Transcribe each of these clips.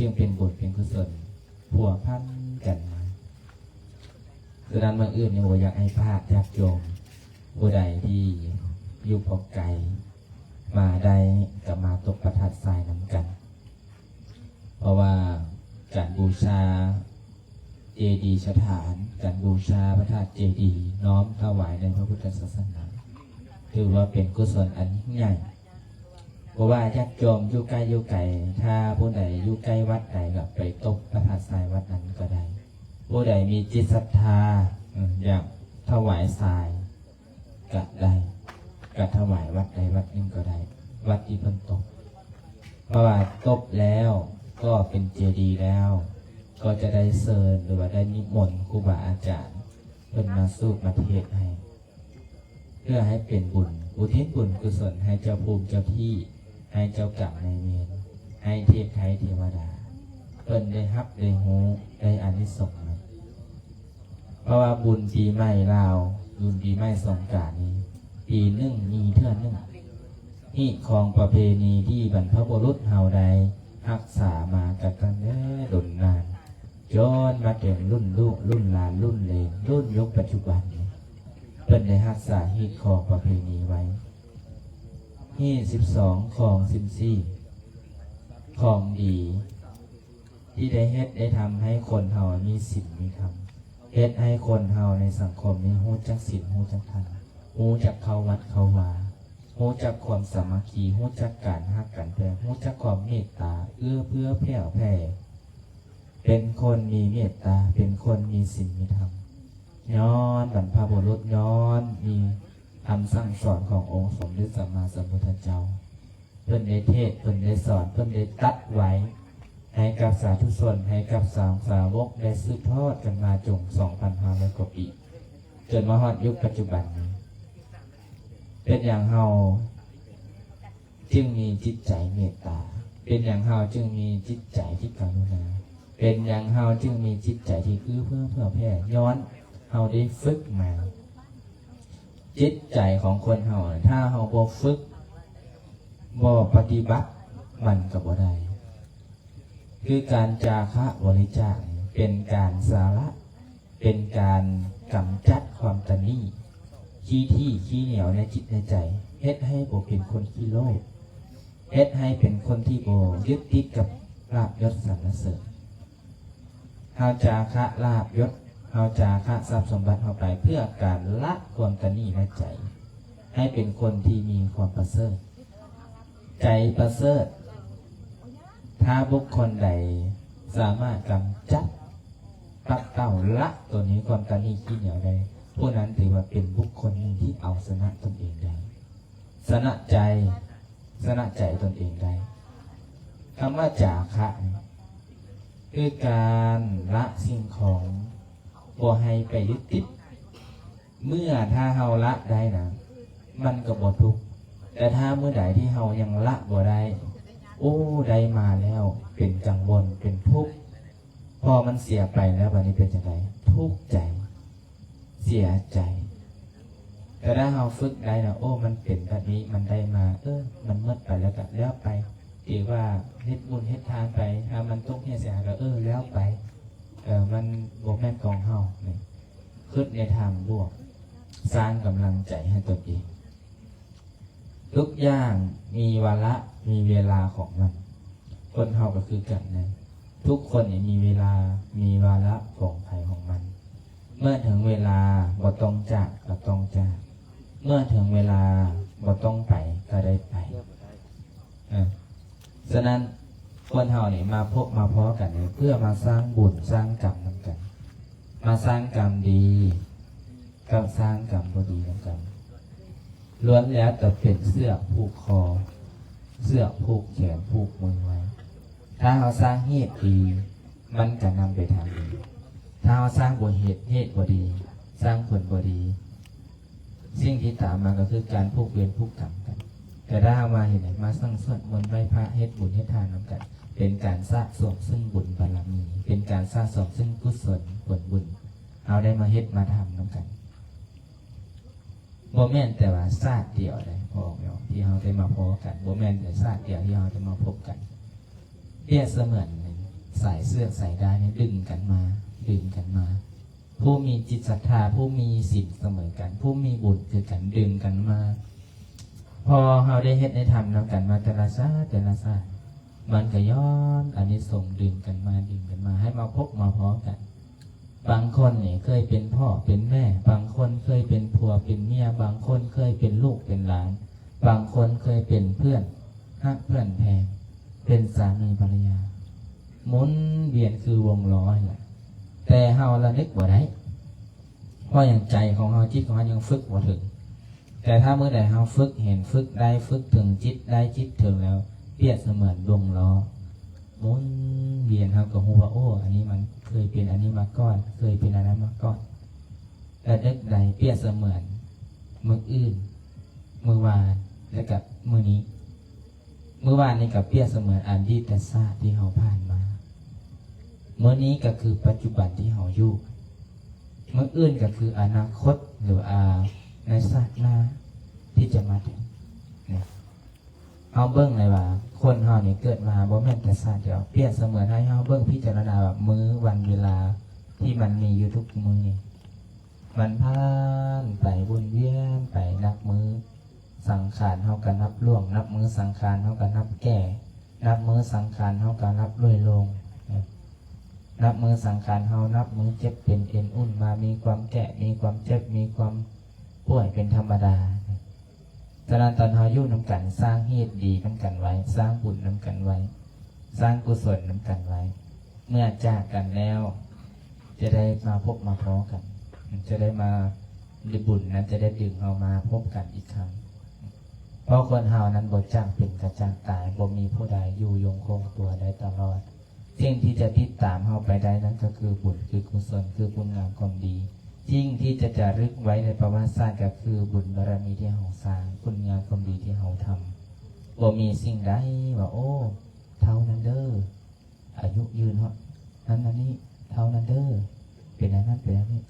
ຈຶ່ງເປັນບຸນເປັນກຸສົນພົວພັນກັນມາ. ສະນັ້ນ ມື້ອື່ນນີ້ບໍ່ຢາກໃຫ້ພາດຍາດໂຍມຜູ້ໃດທີ່ຢູ່ພາກໄກ ມາໄດ້ກໍມາຕົບພະທາດຊາຍນຳກັນ ເພາະວ່າການບູຊາເຈດີສະຖານ, ການບູຊາພະທາດເຈດີ, ນ້ອມຖວາຍໃນພະພຸດທະສາສະໜາ ຖືວ່າເປັນກຸສົນອັນຍິ່ງໃຫຍ່. ບໍ່ວ່າຍາດໂຍມຢູ່ໃກ້ຢູ່ໄກ, ຖ້າຜູ້ໃດຢູ່ໃກ້ວັດໃດກໍໄປຕົບພະທາດຊາຍວັດນັ້ນກໍໄດ້. ຜູ້ໃດມີຈິດສັດທາ ເອີ ຢາກຖວາຍຊາຍ ກະໄດ້ ກະຖວາຍວັດໃດວັດໜຶ່ງກໍໄດ້ ວັດທີ່ເພິ່ນຕົບ. ເພາະວ່າຕົບແລ້ວກໍເປັນເຈດີແລ້ວ ກໍຈະໄດ້ເຊີນ ຫຼືວ່າໄດ້ນິມົນຄູບາອາຈານເພິ່ນມາສູດມາເທດໃຫ້ ເພື່ອໃຫ້ເປັນບຸນ ອຸທິດບຸນກຸສົນໃຫ້ເຈົ້າພູມເຈົ້າທີ່ ໃຫ້ເຈົ້າກຳນາຍເວນ ໃຫ້ເທບໄທເທວະດາ ເພິ່ນໄດ້ຮັບໄດ້ຮູ້ໄດ້ອານິສົງນຳ. ເພາະວ່າບຸນປີໃໝ່ລາວ ບຸນປີໃໝ່ສົງການນີ້ ປີໜຶ່ງມີເທື່ອໜຶ່ງ. ຮີດຄອງປະເພນີທີ່ບັນພະບຸລຸດເຮົາໄດ້ຮັກສາມາກັນຕັ້ງແຕ່ດົນນານ ຈົນມາເຖິງລຸ້ນລູກ ລຸ້ນຫຼານ ລຸ້ນເລນ ລຸ້ນຍຸກປັດຈຸບັນນີ້ ເພິ່ນໄດ້ຮັກສາຮີດຄອງປະເພນີໄວ້. ຮີດສິບສອງ ຄອງສິບສີ່ ຂອງດີ ທີ່ໄດ້ເຮັດໄດ້ທຳໃຫ້ຄົນເຮົາມີສິນມີທຳ ເຮັດໃຫ້ຄົນເຮົາໃນສັງຄົມນີ້ຮູ້ຈັກສິນ ຮູ້ຈັກທຳ ຮູ້ຈັກເຂົ້າວັດເຂົ້າວາ ຮູ້ຈັກຄວາມສາມັກຄີ ຮູ້ຈັກການຮັກກັນແພງ ຮູ້ຈັກຄວາມເມດຕາ ເອື້ອເຟື້ອແຜ່ວແຜ່ ເປັນຄົນມີເມດຕາ ເປັນຄົນມີສິນມີທຳ ຍ້ອນບັນພະບຸລຸດ ຍ້ອນມີຄຳສັ່ງສອນຂອງອົງສົມເດັດສຳມາສຳພຸດທະເຈົ້າ. ເພິ່ນໄດ້ເທດ ເພິ່ນໄດ້ສອນ ເພິ່ນໄດ້ຕັດໄວ້ໃຫ້ກັບສາທຸຊົນ ໃຫ້ກັບສາງສາວົກ ໄດ້ສືບທອດກັນມາຈົນສອງພັນຫ້າຮ້ອຍກວ່າປີ ຈົນມາຮອດຍຸກປັດຈຸບັນນີ້. ເປັນຫຍັງເຮົາຈຶ່ງມີຈິດໃຈເມດຕາ? ເປັນຫຍັງເຮົາຈຶ່ງມີຈິດໃຈທີ່ກະລຸນາ? ເປັນຫຍັງເຮົາຈຶ່ງມີຈິດໃຈທີ່ເອື້ອເຟື້ອເຜື່ອແຜ່? ຍ້ອນເຮົາໄດ້ຝຶກມາ. ຈິດໃຈຂອງຄົນເຮົາ ຖ້າເຮົາບໍ່ຝຶກ ບໍ່ປະຕິບັດ ມັນກໍບໍ່ໄດ້. ຄືການຈາຄະບໍລິຈາກ ເປັນການສະຫຼະ ເປັນການກຳຈັດຄວາມຕະໜີ່ ຂີ້ຖີ້ຂີ້ໜຽວໃນຈິດໃນໃຈ ເຮັດໃຫ້ບໍ່ເປັນຄົນຂີ້ໂລບ ເຮັດໃຫ້ເປັນຄົນທີ່ບໍ່ຍຶດຕິດກັບລາບຍົດສັນລະເສີນ. ເຮົາຈາຄະລາບຍົດ ເຮົາຈາຄະຊັບສົມບັດເຮົາໄປ ເພື່ອການລະຄວາມຕະໜີ່ໃນໃຈ ໃຫ້ເປັນຄົນທີ່ມີຄວາມປະເສີດ ໃຈປະເສີດ. ຖ້າບຸກຄົນໃດສາມາດກຳຈັດ ປັດເປົ່າ ລະຕົນແຫ່ງຄວາມຕະໜີ່ຂີ້ໜຽວໄດ້ ຜູ້ນັ້ນຖືວ່າເປັນບຸກຄົນໜຶ່ງທີ່ເອົາຊະນະຕົນເອງໄດ້ ຊະນະໃຈ ຊະນະໃຈຕົນເອງໄດ້. ຄຳວ່າຈາຄະ ຄືການລະສິ່ງຂອງ ບໍ່ໃຫ້ໄປຍຶດຕິດ. ເມື່ອຖ້າເຮົາລະໄດ້ນະ ມັນກໍບໍ່ທຸກ. ແຕ່ຖ້າມື້ໃດທີ່ເຮົາຍັງລະບໍ່ໄດ້ ໂອ້ ໄດ້ມາແລ້ວເປັນກັງວົນ ເປັນທຸກ ພໍມັນເສຍໄປແລ້ວ ບາດນີ້ເປັນຈັ່ງໃດ? ທຸກໃຈ ເສຍໃຈ. ແຕ່ຖ້າເຮົາຝຶກໄດ້ນະ ໂອ້ ມັນເປັນແບບນີ້ ມັນໄດ້ມາ ເອີ ມັນໝົດໄປແລ້ວກໍແລ້ວໄປ ຖືວ່າເຮັດບຸນເຮັດທານໄປ ຖ້າມັນຕົກເຫຍເສຍຫາຍກໍ ເອີ ແລ້ວໄປ ເອີ ມັນບໍ່ແມ່ນຂອງເຮົາ ນີ້ ຄິດໃນທາງບວກ ສ້າງກຳລັງໃຈໃຫ້ຕົນເອງ. ທຸກຢ່າງມີວາລະ ມີເວລາຂອງມັນ. ຄົນເຮົາກໍຄືກັນນະ ທຸກຄົນນີ້ມີເວລາ ມີວາລະຂອງໃຜຂອງມັນ. ເມື່ອເຖິງເວລາບໍ່ຕ້ອງຈາກກໍຕ້ອງຈາກ ເມື່ອເຖິງເວລາບໍ່ຕ້ອງໄປກໍໄດ້ໄປ. ເອີ ສະນັ້ນ ຄົນເຮົານີ້ມາພົບມາພໍ້ກັນນີ້ ເພື່ອມາສ້າງບຸນສ້າງກຳນຳກັນ ມາສ້າງກຳດີກັບສ້າງກຳບໍ່ດີນຳກັນ ລ້ວນແລ້ວແຕ່ເປັນເຊືອກຜູກຄໍ ເຊືອກຜູກແຂນຜູກມືໄວ້. ຖ້າເຮົາສ້າງເຫດດີ ມັນກະນຳໄປທາງດີ. ຖ້າເຮົາສ້າງບໍ່ເຫດ ເຫດບໍ່ດີ ສ້າງຜົນບໍ່ດີ ສິ່ງທີ່ຕາມມາກໍຄືການຜູກເວນຜູກກຳກັນ. ແຕ່ຖ້າເຮົາມາເຮັດຫຍັງ? ມາສັງສວດມົນ ໄຫວ້ພະ ເຮັດບຸນເຮັດທານນຳກັນ ເປັນການສະສົມຊຶ່ງບຸນບາລະມີ ເປັນການສະສົມຊຶ່ງກຸສົນຜົນບຸນ ເຮົາໄດ້ມາເຮັດມາທຳນຳກັນ. ບໍ່ແມ່ນແຕ່ວ່າຊາດດຽວໃດ໋ ພໍ່ແມ່ ທີ່ເຮົາໄດ້ມາພໍ້ກັນ ບໍ່ແມ່ນແຕ່ຊາດດຽວທີ່ເຮົາໄດ້ມາພົບກັນ. ປຽບສະເໝືອນ ສາຍເຊືອກສາຍດາຍນີ້ດຶງກັນມາ ດຶງກັນມາ ຜູ້ມີຈິດສັດທາ ຜູ້ມີສິນສະເໝີກັນ ຜູ້ມີບຸນຄືກັນ ດຶງກັນມາ. ພໍເຮົາໄດ້ເຮັດໄດ້ທຳນຳກັນມາແຕ່ລະຊາດແຕ່ລະຊາດ ມັນກໍຍ້ອນອານິສົງດຶງກັນມາ ດຶງກັນມາ ໃຫ້ມາພົບມາພໍ້ກັນ. ບາງຄົນນີ້ເຄີຍເປັນພໍ່ເປັນແມ່ ບາງຄົນເຄີຍເປັນຜົວເປັນເມຍ ບາງຄົນເຄີຍເປັນລູກເປັນຫຼານ ບາງຄົນເຄີຍເປັນເພື່ອນຮັກເພື່ອນແພງ ເປັນສາມີພັນລະຍາ ໝູນວຽນຄືວົງລໍ້ຫັ້ນລະ ແຕ່ເຮົາລະນຶກບໍ່ໄດ້ ເພາະຫຍັງ? ໃຈຂອງເຮົາ ຈິດຂອງເຮົາຍັງຝຶກບໍ່ເຖິງ. ແຕ່ຖ້າມື້ໃດເຮົາຝຶກເຫັນ ຝຶກໄດ້ ຝຶກເຖິງ ຈິດໄດ້ຈິດເຖິງແລ້ວ ປຽບສະເໝືອນວົງລໍ້ໝູນວຽນ ເຮົາກໍຮູ້ວ່າ ໂອ້ ອັນນີ້ມັນເຄີຍເປັນອັນນີ້ມາກ່ອນ ເຄີຍເປັນອັນນັ້ນມາກ່ອນ ລະນຶກໄດ້ ປຽບສະເໝືອນມື້ອື່ນ ມື້ວານ ແລະກະມື້ນີ້. ມື້ວານນີ້ກໍປຽບສະເໝືອນອະດີດຊາດທີ່ເຮົາຜ່ານມາ ມື້ນີ້ກໍຄືປັດຈຸບັນທີ່ເຮົາຢູ່ ມື້ອື່ນກໍຄືອະນາຄົດ ຫຼື ອາ ໃນຊາດໜ້າທີ່ຈະມາເຖິງນີ້. ເຮົາເບິ່ງໄດ້ວ່າຄົນເຮົານີ້ເກີດມາບໍ່ແມ່ນແຕ່ຊາດດຽວ ປຽບສະເໝືອນໃຫ້ເຮົາເບິ່ງພິຈາລະນາວ່າມື້ວັນເວລາທີ່ມັນມີຢູ່ທຸກມື້ນີ້ ມັນຜ່ານໄປວົນວຽນໄປ ນັບມື້ສັງຂານເຮົາກໍນັບລ່ວງ ນັບມື້ສັງຂານເຮົາກໍນັບແກ່ ນັບມື້ສັງຂານເຮົາກໍນັບລວຍລົງ ນັບມື້ສັງຂານເຮົາ ນັບມື້ເຈັບເປັນເອັນອຸ່ນມາ ມີຄວາມແກ່ ມີຄວາມເຈັບ ມີຄວາມປ່ວຍເປັນທຳມະດາ. ສະນັ້ນຕອນເຮົາຢູ່ນຳກັນ ສ້າງເຫດດີນຳກັນໄວ້ ສ້າງບຸນນຳກັນໄວ້ ສ້າງກຸສົນນຳກັນໄວ້ ເມື່ອຈາກກັນແລ້ວ ຈະໄດ້ມາພົບມາພໍ້ກັນ ຈະໄດ້ມາ ບຸນນັ້ນຈະໄດ້ດຶງເຮົາມາພົບກັນອີກຄັ້ງ ເພາະຄົນເຮົານັ້ນບໍ່ຈາກເປັນກໍຈາກຕາຍ ບໍ່ມີຜູ້ໃດຢູ່ຍົງຄົງຕົວໄດ້ຕະຫຼອດ. ສິ່ງທີ່ຈະຕິດຕາມເຮົາໄປໄດ້ນັ້ນກໍຄືບຸນ ຄືກຸສົນ ຄືຄຸນງາມຄວາມດີ ສິ່ງທີ່ຈະຈາລຶກໄວ້ໃນປະຫວັດສາດກໍຄືບຸນບາລະມີທີ່ເຮົາສ້າງ ຄຸນງາມຄວາມດີທີ່ເຮົາທຳ. ບໍ່ມີສິ່ງໃດວ່າ ໂອ້ ເທົ່ານັ້ນເດີ ອາຍຸຢືນເນາະ ນັ້ນອັນນີ້ ເທົ່ານັ້ນເດີ ເປັນອັນນັ້ນເປັນອັນນີ້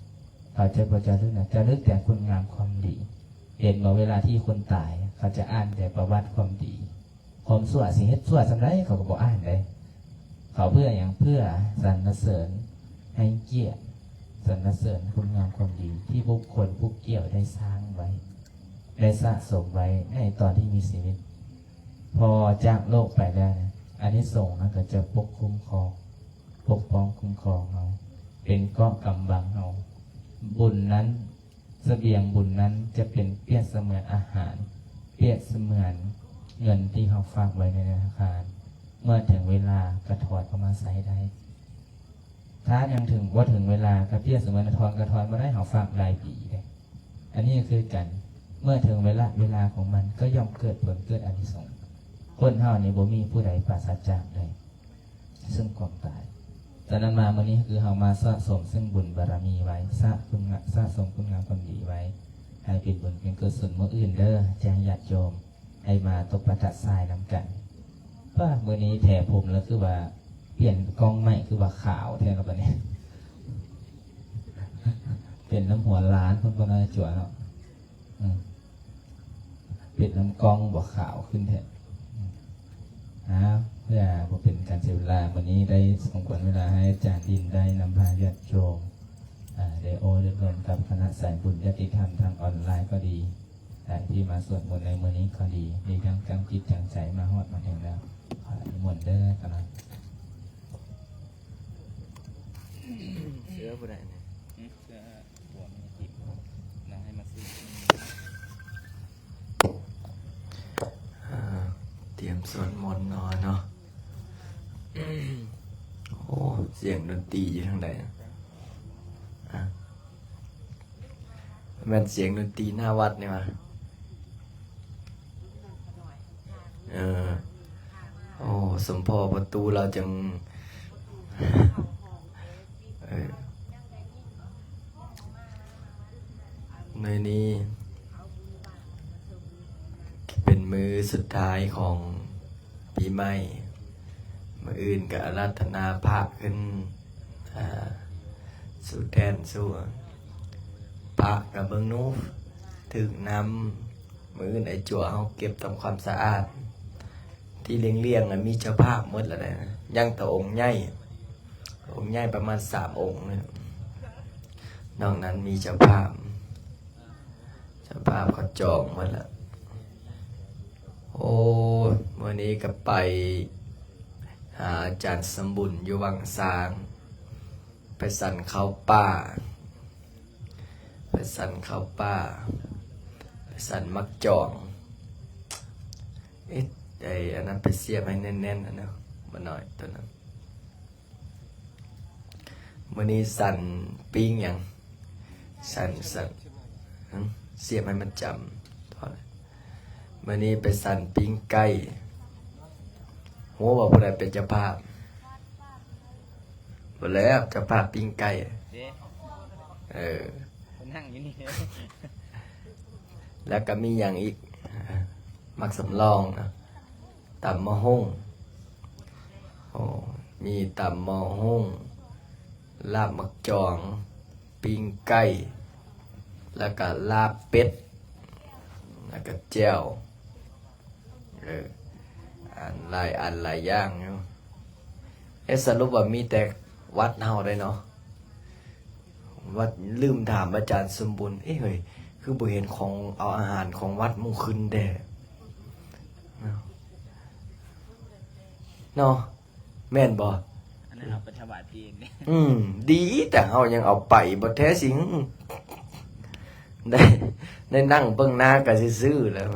ເຂົາຈະບໍ່ຈາລຶກນະ ຈາລຶກແຕ່ຄຸນງາມຄວາມດີ. ເຫັນບໍ່ ເວລາທີ່ຄົນຕາຍ ເຂົາຈະອ່ານແຕ່ປະຫວັດຄວາມດີ ຄວາມຊົ່ວ ຊິເຮັດຊົ່ວສ່ຳໃດ ເຂົາກໍບໍ່ອ່ານເດ້. ເຂົາເພື່ອຫຍັງ? ເພື່ອສັນລະເສີນ ໃຫ້ກຽດສັນລະເສີນຄຸນງາມຄວາມດີ ທີ່ບຸກຄົນຜູ້ກ່ຽວໄດ້ສ້າງໄວ້ ໄດ້ສະສົມໄວ້ໃນຕອນທີ່ມີຊີວິດ. ພໍຈາກໂລກໄປແລ້ວນະ ອານິສົງນັ້ນກໍຈະປົກຄຸ້ມຄອງ ປົກປ້ອງຄຸ້ມຄອງເຮົາ ເປັນເກາະກຳບັງເຮົາ. ບຸນນັ້ນ ສະບຽງບຸນນັ້ນຈະເປັນ ປຽບສະເໝືອນອາຫານ ປຽບສະເໝືອນເງິນທີ່ເຮົາຝາກໄວ້ໃນທະນາຄານ ເມື່ອເຖິງເວລາກໍຖອນອອກມາໃຊ້ໄດ້. ຖ້າຍັງເຖິງ ບໍ່ເຖິງເວລາ ກໍປຽບສະເໝືອນຖອນກໍຖອນບໍ່ໄດ້ ເຮົາຝາກຫຼາຍປີເດ້. ອັນນີ້ກໍຄືກັນ ເມື່ອເຖິງເວລາ ເວລາຂອງມັນກໍຍ່ອມເກີດຜົນ ເກີດອານິສົງ. ຄົນເຮົານີ້ບໍ່ມີຜູ້ໃດປາສະຈາກໄດ້ເຊິ່ງຄວາມຕາຍ. ສະນັ້ນມາມື້ນີ້ຄືເຮົາມາສະສົມເຊິ່ງບຸນບາລະມີໄວ້ ສະຄຸນງາ ສະສົມຄຸນງາມຄວາມດີໄວ້ ໃຫ້ເປັນບຸນເປັນກຸສົນ. ມື້ອື່ນເດີ ແຈ້ງຍາດໂຍມ ໃຫ້ມາຕົກປະຕະຊາຍນຳກັນ. ປ້າ ມື້ນີ້ແຖຜົມແລ້ວ ຄືວ່າປ່ຽນກ້ອງໃໝ່ ຄືວ່າຂາວແທ້ລະບາດນີ້. ເປັນນຳຫົວລ້ານພຸ້ນ ບໍ່ໜ້າຈວເນາະ. ອືມ ເປັນນຳກ້ອງບໍ່ຂາວຂຶ້ນແທ້. ອືມ ເພື່ອບໍ່ເປັນການເສຍເວລາ ມື້ນີ້ໄດ້ສົມຄວນເວລາໃຫ້ອາຈານດິນໄດ້ນຳພາຍາດໂຍມ ອາ ໄດ້ໂອ້ໄດ້ລົມກັບຄະນະສາຍບຸນຍາດຕິທຳທາງອອນລາຍກໍດີ ຫຼາຍທີ່ມາສວດມົນໃນມື້ນີ້ກໍດີ ໄດ້ຕັ້ງກຳຈິດຕັ້ງໃຈມາຮອດມາເຖິງແລ້ວ ຂໍອະນຸໂມທນາເດີ. ເສື້ອຜູ້ໃດນີ້? ເສື້ອຜົວແມ່ຈິມ ນາງໃຫ້ມາຊື້. ອາ ຕຽມສວດມົນເນາະ ເນາະ. ໂອ້ ສຽງດົນຕີຢູ່ທາງໃດ? ອາ ແມ່ນສຽງດົນຕີໜ້າວັດນີ້ຫວາ? ເອີ ໂອ້ ສົມພໍ້ປະຕູລາວຈັ່ງ ເອີ ມື້ນີ້ເປັນມື້ສຸດທ້າຍຂອງປີໃໝ່ ມື້ອື່ນກໍອາລາທະນາພະຂຶ້ນ ອ່າ ສູ່ແທ່ນສູ່ ພະກໍເບິ່ງໜູ ຖືກນຳ. ມື້ອື່ນໄອ້ຈົວເຮົາເກັບທຳຄວາມສະອາດ ທີ່ລ້ຽງໆ ນະ ມີເຈົ້າພາບໝົດແລ້ວນະ ຍັງແຕ່ອົງໃຫຍ່ ອົງໃຫຍ່ປະມານສາມອົງເນາະ ນອກນັ້ນມີເຈົ້າພາບ ເຈົ້າພາບເຂົາຈອງໝົດລະ. ໂອ້ ມື້ນີ້ກໍໄປຫາອາຈານສຳບຸນຢູ່ວັງຊ້າງ ໄປສັນເຂົ້າປ່າ ໄປສັນເຂົ້າປ່າ ໄປສັນໝາກຈອງ. ເອະ ໄອ້ອັນນັ້ນໄປສຽບໃຫ້ແໜ້ນໆ ອັນນັ້ນ ບໍ່ນ້ອຍຕົວນັ້ນ. ມື້ນີ້ສັນປີ້ງຫຍັງ? ສັນ ສັນ ຫຶ? ສຽບໃຫ້ມັນຈຳ. ມື້ນີ້ໄປສັນປີ້ງໄກ່. ຮູ້ບໍ່ຜູ້ໃດເປັນເຈົ້າພາບ? ບໍ່ແລ້ວ ເຈົ້າພາບປີ້ງໄກ່. ເດ້ ເອີ ເພິ່ນນັ່ງຢູ່ນີ້. ແລ້ວກໍມີຫຍັງອີກ? ໝາກສຳລອງນະ. ຕຳໝາກຫຸ່ງ. ໂອ້ ມີຕຳໝາກຫຸ່ງ, ລາບໝາກຈອງ, ປີ້ງໄກ່, ແລ້ວກະລາບເປັດ, ແລ້ວກະແຈ່ວ. ເອີ ອັນ ຫຼາຍອັນຫຼາຍຢ່າງຢູ່. ເອະ ສະຫຼຸບວ່າມີແຕ່ວັດເຮົາໄດ໋ເນາະ. ວ່າລືມຖາມອາຈານສົມບູນ ເອະ ເຮີ້ຍ ຄືບໍ່ເຫັນຂອງ ເອົາອາຫານຂອງວັດໝູ່ຂຶ້ນແດ່ ເນາະ ແມ່ນບໍ່? ອັນນັ້ນເອົາໄປຖວາຍເພນເດ້. ອືມ ດີແຕ່ເຮົາຍັງເອົາໄປ ບໍ່ແທ້ຊິ ໄດ້ ໄດ້ນັ່ງເບິ່ງໜ້າກັນຊື່ໆ ແລ້ວ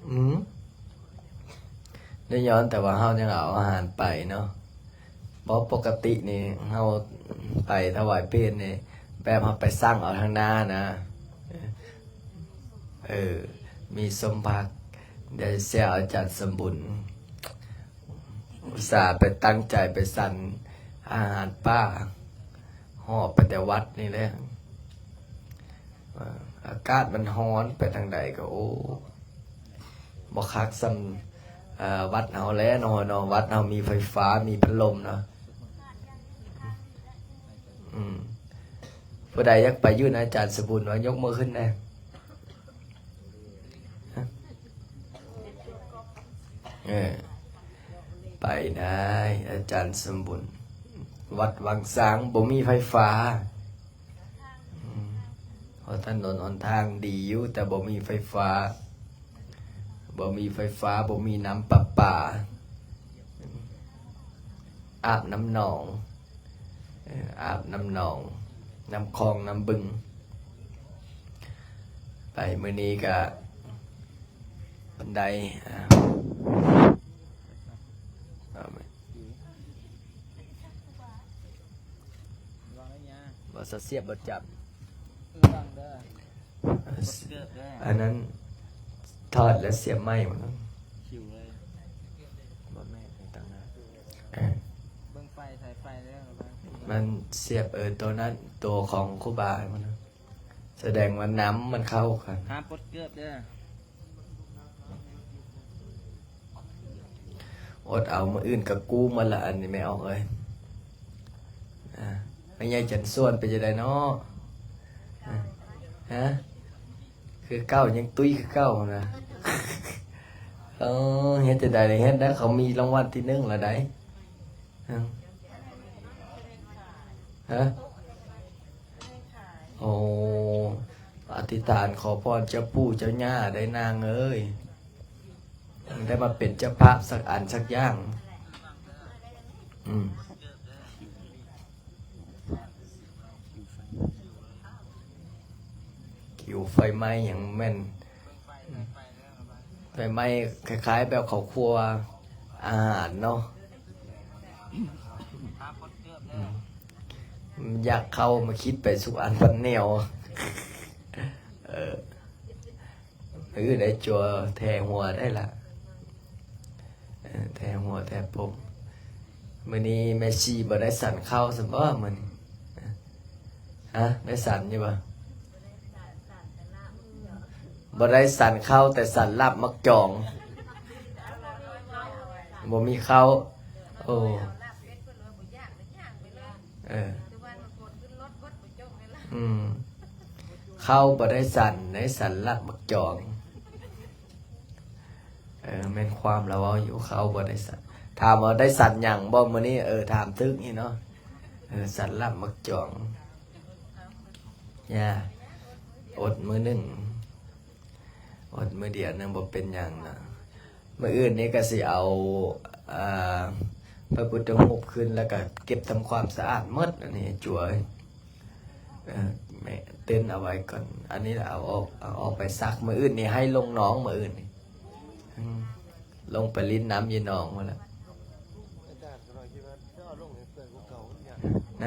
ອືມ ໄດ້ຍ້ອນແຕ່ວ່າເຮົາຍັງເອົາອາຫານໄປເນາະ. ບໍ່ ປົກກະຕິນີ້ເຮົາໄປຖວາຍເພນນີ້ ແບບເຮົາໄປສັ່ງເອົາທາງໜ້ານະ. ເອີ ມີສົມຜັກ ໄດ້ແຊວອາຈານສົມບຸນ ອຸດສ່າໄປຕັ້ງໃຈໄປສັນອາຫານປ່າ ຫອບໄປແຕ່ວັດນີ້ແຫຼະ. ອາກາດມັນຮ້ອນ ໄປທາງໃດກໍ ໂອ້ ບໍ່ຄັກສ່ຳ ເອີ ວັດເຮົາແຫຼະເນາະ ເນາະ ວັດເຮົາມີໄຟຟ້າ ມີພັດລົມເນາະ. ອືມ ຜູ້ໃດຢາກໄປຢູ່ນຳອາຈານສະບຸນ ວ່າຍົກມືຂຶ້ນແດ່. ເອີ ໄປໄດ້ ອາຈານສົມບຸນ. ວັດວັງຊ້າງບໍ່ມີໄຟຟ້າ. ອືມ ເພາະຖະໜົນຫົນທາງດີຢູ່ ແຕ່ບໍ່ມີໄຟຟ້າ ບໍ່ມີໄຟຟ້າ ບໍ່ມີນ້ຳປະປາ ອາບນ້ຳໜອງ ເອີ ອາບນ້ຳໜອງ ນ້ຳຄອງ ນ້ຳບຶງ. ໄປມື້ນີ້ກະປານໃດ ເອົາ ວ່າສະສຽບບໍ່ຈັບ ເອີ ອັນນັ້ນຖອດແລ້ວສຽບໃໝ່ມັນ ຄິວເລີຍ ບໍ່ແມ່ນ ຕັ້ງໜ້າ ເອີ ເບິ່ງໄຟ ສາຍໄຟແລ້ວ ມັນສຽບ ເອີ ໂຕນັ້ນ ໂຕຂອງຄູບາມັນ ສະແດງວ່ານ້ຳມັນເຂົ້າກັນ. ຫ້າມປົດເກີບເດີ. ອົດເອົາ ມື້ອື່ນກໍກູ້ໝົດລະ ອັນນີ້ແມ່ອອກເອີຍ. ອາ ແມ່ໃຫຍ່ຈັນສວນເປັນຈັ່ງໃດເນາະ? ອາ ຮະ? ຄືເກົ່າ ຍັງຕຸ້ຍຄືເກົ່ານະ. ເອີ ເຮັດຈັ່ງໃດ ເຮັດໄດ້ ເຂົາມີລາງວັນທີໜຶ່ງລະໃດ໋. ຮະ? ຮະ? ໂອ້ ອະທິຖານຂໍພອນເຈົ້າປູ່ເຈົ້າຍ່າໄດ້ນາງເອີຍ ໄດ້ມາເປັນເຈົ້າພາບສັກອັນສັກຢ່າງ. ອືມ ຄິວໄຟໄໝ້ຫຍັງແມ່ນ ໄຟໄໝ້ຄ້າຍໆແບບເຂົາຄົວອາຫານເນາະ. ອືມ ຢາກເຂົ້າມາຄິດໄປສຸກອັນພັນແນວ. ເອີ ມື້ໃດຈົວແຖຫົວໄດ້ລະ. ເອີ ແຖຫົວແຖຜົມ. ມື້ນີ້ແມ່ຊີບໍ່ໄດ້ສັນເຂົ້າຊັ້ນບໍ່ມື້ນີ້? ຮະ? ໄດ້ສັນຢູ່ບໍ່? ບໍ່ໄດ້ສັນເຂົ້າ ແຕ່ສັນລາບໝາກຈອງ. ບໍ່ມີເຂົ້າ. ໂອ້ ເອີ ອືມ ເຂົ້າບໍ່ໄດ້ສັນ ໄດ້ສັນລາບໝາກຈອງ. ເອີ ແມ່ນຄວາມລາວເວົ້າຢູ່ ເຂົ້າບໍ່ໄດ້ສັນ. ຖາມວ່າໄດ້ສັນຫຍັງບໍ່ມື້ນີ້? ເອີ ຖາມຖືກນີ້ເນາະ. ເອີ ສັນລາບໝາກຈອງ. ຢ່າ ອົດມື້ໜຶ່ງ ອົດມື້ດຽວໜຶ່ງ ບໍ່ເປັນຫຍັງນະ. ມື້ອື່ນນີ້ກໍຊິເອົາ ອ່າ ພະພຸດທະຮູບຂຶ້ນ ແລ້ວກໍເກັບທຳຄວາມສະອາດໝົດ. ອັນນີ້ຈົວ ເອີ ແມ່ເຕັ້ນເອົາໄວ້ກ່ອນ. ອັນນີ້ລະເອົາອອກ ເອົາອອກໄປຊັກ. ມື້ອື່ນນີ້ໃຫ້ລົງໜອງ ມື້ອື່ນນີ້ ອືມ ລົງໄປຫຼິ້ນນ້ຳຢູ່ໜອງພຸ້ນລະ ນ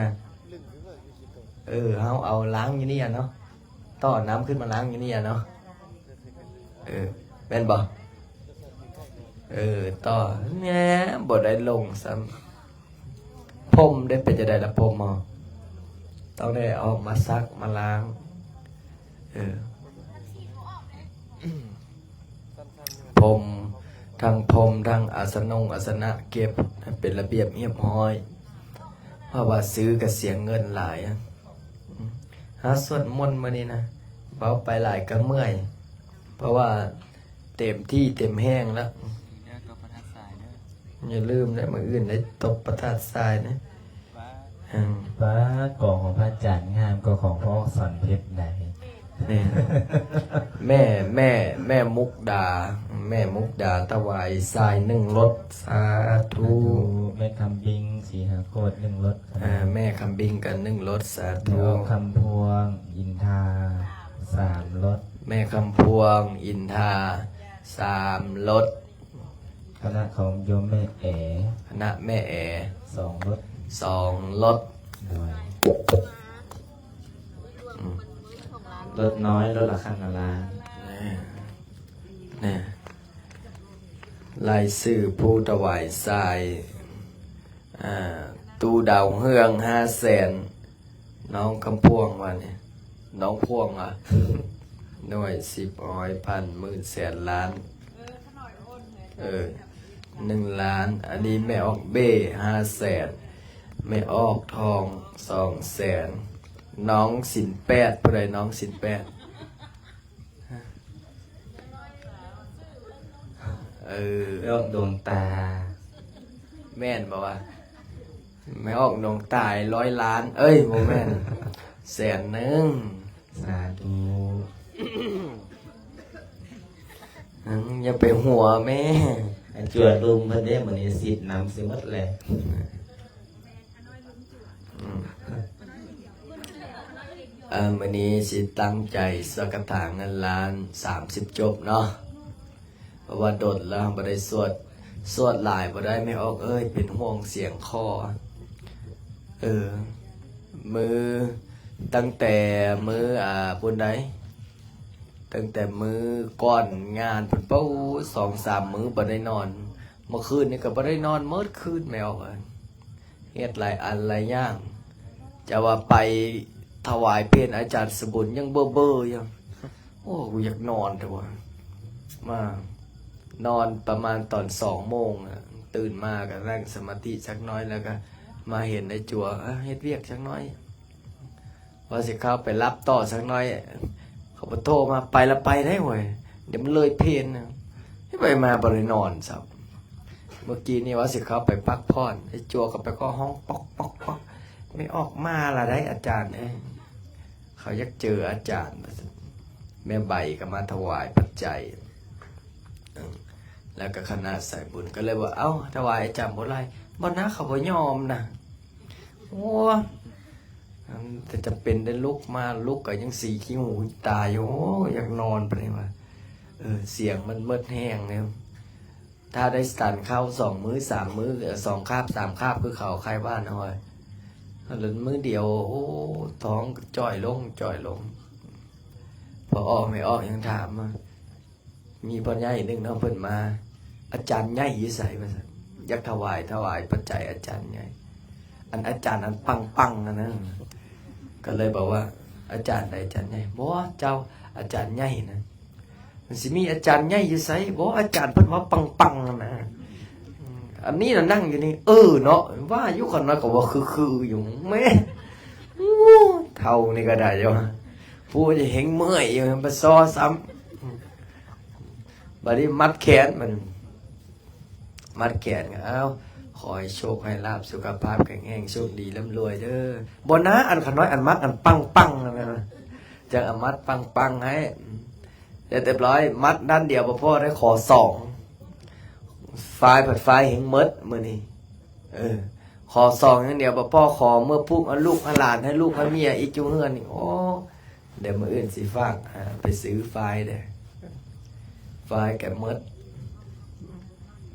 ະ. ເອີ ເຮົາເອົາລ້າງຢູ່ນີ້ອະເນາະ ຕໍ່ນ້ຳຂຶ້ນມາລ້າງຢູ່ນີ້ອະເນາະ. ເອີ ແມ່ນບໍ່? ເອີ ຕໍ່ ແໝ່ ບໍ່ໄດ້ລົງຊ້ຳ. ຜົມເດ້ ເປັນຈັ່ງໃດລະຜົມເຮົາ? ຕ້ອງໄດ້ເອົາມາຊັກມາລ້າງ. ເອີ ຜົມ ທັງຜົມ ທັງອາສະນົງອາສະນະ ເກັບໃຫ້ເປັນລະບຽບຮຽບຮ້ອຍ ເພາະວ່າຊື້ກໍເສຍເງິນຫຼາຍ. ຫາສວດມົນມື້ນີ້ນະ ເວົ້າໄປຫຼາຍກໍເມື່ອຍ ເພາະວ່າເຕັມທີ່ເຕັມແຮງແລ້ວ. ຢ່າລືມເດີ ມື້ອື່ນໄດ້ຕົບພະທາດຊາຍນະ. ອືມ ປາດ ກອງຂອງພະອາຈານງາມກວ່າຂອງພໍ່ສອນເພັດໃດ໋. ແມ່ ແມ່ ແມ່ມຸກດາ ແມ່ມຸກດາຖວາຍຊາຍໜຶ່ງລົດ. ສາທຸ. ສາທຸ. ແມ່ຄຳບິງ ສີຫະໂຄດ ໜຶ່ງລົດ. ເອີ ແມ່ຄຳບິງກັນໜຶ່ງລົດ. ສາທຸ. ແມ່ອອກຄຳພວງ ອິນທາ ສາມລົດ. ແມ່ຄຳພວງ ອິນທາ ສາມລົດ. ຄະນະຂອງໂຍມແມ່ແອ ຄະນະແມ່ແອ ສອງລົດ ສອງລົດ. ໂດຍ ອືມ ລົດນ້ອຍ ລົດລະຄັນລະລ້ານ. ແນ່ ແນ່ ລາຍຊື່ຜູ້ຖວາຍຊາຍ ອ່າ ຕູ້ດາວເຮືອງ ຫ້າແສນ. ນ້ອງຄຳພວງວ່ານີ້ ນ້ອງພວງວ່າ ໜ່ວຍ ສິບ ຮ້ອຍ ພັນ ໝື່ນ ແສນ ລ້ານ. ເອີ ໜຶ່ງລ້ານ. ອັນນີ້ແມ່ອອກເບ້ ຫ້າແສນ. ແມ່ອອກທອງ ສອງແສນ. ນ້ອງສິນແປດ. ຜູ້ໃດນ້ອງສິນແປດ? ເອີ ແມ່ອອກດວງຕາ. ແມ່ນບໍ່ວະ? ແມ່ອອກດວງຕາ ຮ້ອຍລ້ານ ເອີຍ ບໍ່ແມ່ນ ແສນໜຶ່ງ. ສາທຸ. ອືມ ຢ່າໄປຫົວແມ່. ອັນຈວນລຸມເພິ່ນເດ້ ມື້ນີ້ສິດນຳຊິໝົດແຫຼະ. ອືມ ເອີ ມື້ນີ້ຊິຕັ້ງໃຈສວດຄາຖາເງິນລ້ານ ສາມສິບຈົບເນາະ ເພາະວ່າດົນແລ້ວບໍ່ໄດ້ສວດ ສວດຫຼາຍບໍ່ໄດ້ ແມ່ອອກເອີຍ ເປັນຫ່ວງສຽງຄໍ. ເອີ ມື້ ຕັ້ງແຕ່ມື້ ອ່າ ພຸ້ນໃດ໋ ຕັ້ງແຕ່ມື້ກ່ອນງານພຸ້ນ ປະ ສອງສາມມື້ບໍ່ໄດ້ນອນ. ເມື່ອຄືນນີ້ກໍບໍ່ໄດ້ນອນໝົດຄືນ ແມ່ອອກເອີຍ. ເຮັດຫຼາຍອັນຫຼາຍຢ່າງ ຈະວ່າໄປຖວາຍເພນອາຈານສະບຸນຍັງເບີໆຢູ່. ໂອ້ ກູຢາກນອນແທ້ວ່າ ມານອນປະມານຕອນສອງໂມງ ຕື່ນມາກໍນັ່ງສະມາທິຈັກໜ້ອຍ ແລ້ວກໍມາເຫັນໄອ້ຈົວ ເຮັດວຽກຈັກໜ້ອຍ. ວ່າຊິເຂົ້າໄປຫຼັບຕໍ່ສັກໜ້ອຍ ເຂົາກໍໂທມາ ໄປລະໄປໄດ້ເວີຍ ດຽວມັນເລີຍເພນນະ. ໄປມາບໍ່ໄດ້ນອນຊ້ຳ. ເມື່ອກີ້ນີ້ວ່າຊິເຂົ້າໄປພັກຜ່ອນ ໄອ້ຈົວກໍໄປເຄາະຫ້ອງ ປອກໆໆ ແມ່ອອກມາລະໄດ໋ອາຈານເອີຍ ເຂົາຢາກເຈີອາຈານ ວ່າຊັ້ນ. ແມ່ໃບກໍມາຖວາຍປັດໄຈ ເອີ ແລ້ວກໍຄະນະສາຍບຸນກໍເລີຍວ່າ ເອົ້າ ຖວາຍອາຈານບໍ່ຫຼາຍ ບໍ່ນະ ເຂົາບໍ່ຍອມນະ. ໂອ້ ອັນ ແຕ່ຈຳເປັນໄດ້ລຸກມາ ລຸກກໍຍັງສີຂີ້ຫູຕາຢູ່. ໂອ້ ຢາກນອນປານນີ້ວ່າ ເອີ ສຽງມັນໝົດແຮງແລ້ວ. ຖ້າໄດ້ສະຕັນເຂົ້າສອງມື້ສາມມື້ ເອີ ສອງຄາບສາມຄາບ ຄືເຂົາໄຂ້ຫວັດນະ ແລ້ວມື້ດຽວ ໂອ້ ທ້ອງຈ່ອຍລົງ ຈ່ອຍລົງ. ພໍອອກ ແມ່ອອກຍັງຖາມວ່າ ມີພໍ່ໃຫຍ່ໜຶ່ງເນາະ ເພິ່ນມາ ອາຈານໃຫຍ່ຢູ່ໃສ ວ່າຊັ້ນ. ຢາກຖວາຍ ຖວາຍປັດໄຈອາຈານໃຫຍ່ ອັນອາຈານອັນປັງໆ ຫັ້ນນະ. ກໍເລີຍບອກວ່າ ອາຈານໃດອາຈານໃຫຍ່? ບໍ່ ເຈົ້າ ອາຈານໃຫຍ່ນະ. ມັນຊິມີອາຈານໃຫຍ່ຢູ່ໃສ? ບໍ່ ອາຈານເພິ່ນວ່າປັງໆ ຫັ້ນນະ. ອັນນີ້ນະນັ່ງຢູ່ນີ້ ເອີເນາະ ວ່າຢູ່ ຂ້ານ້ອຍກໍວ່າຄືໆ ຢູ່ ແມ່ ໂອ້ ເຖົ້ານີ້ກໍໄດ້ຢູ່ ຜູ້ຈະເຮັງເມື່ອຍຢູ່ ໄປຊໍຊ້ຳ. ບັດນີ້ມັດແຂນມັນ ມັດແຂນ ເອົ້າ ຂໍໃຫ້ໂຊກໃຫ້ລາບ ສຸຂະພາບແຂງແຮງ ໂຊກດີລ່ຳລວຍເດີ້. ບໍ່ນາ ອັນຂະນ້ອຍ ອັນມັດ ອັນປັງໆ ນັ້ນນະ ຈັ່ງເອົາມັດປັງໆ ໃຫ້. ເສັດຮຽບຮ້ອຍ ມັດດ້ານດຽວບໍ່ພໍ ໄດ້ຂໍສອງ ຝ້າຍພັດຝ້າຍແຮງໝົດມື້ນີ້. ເອີ ຂໍສອງຢ່າງດຽວບໍ່ພໍ ຂໍເມືອຜູກເອົາລູກເອົາຫຼານ ໃຫ້ລູກໃຫ້ເມຍອີກຢູ່ເຮືອນນີ້. ໂອ້ ດຽວມື້ອື່ນຊິຝາກ ອ່າ ໄປຊື້ຝ້າຍເດີ້ ຝ້າຍກະໝົດ.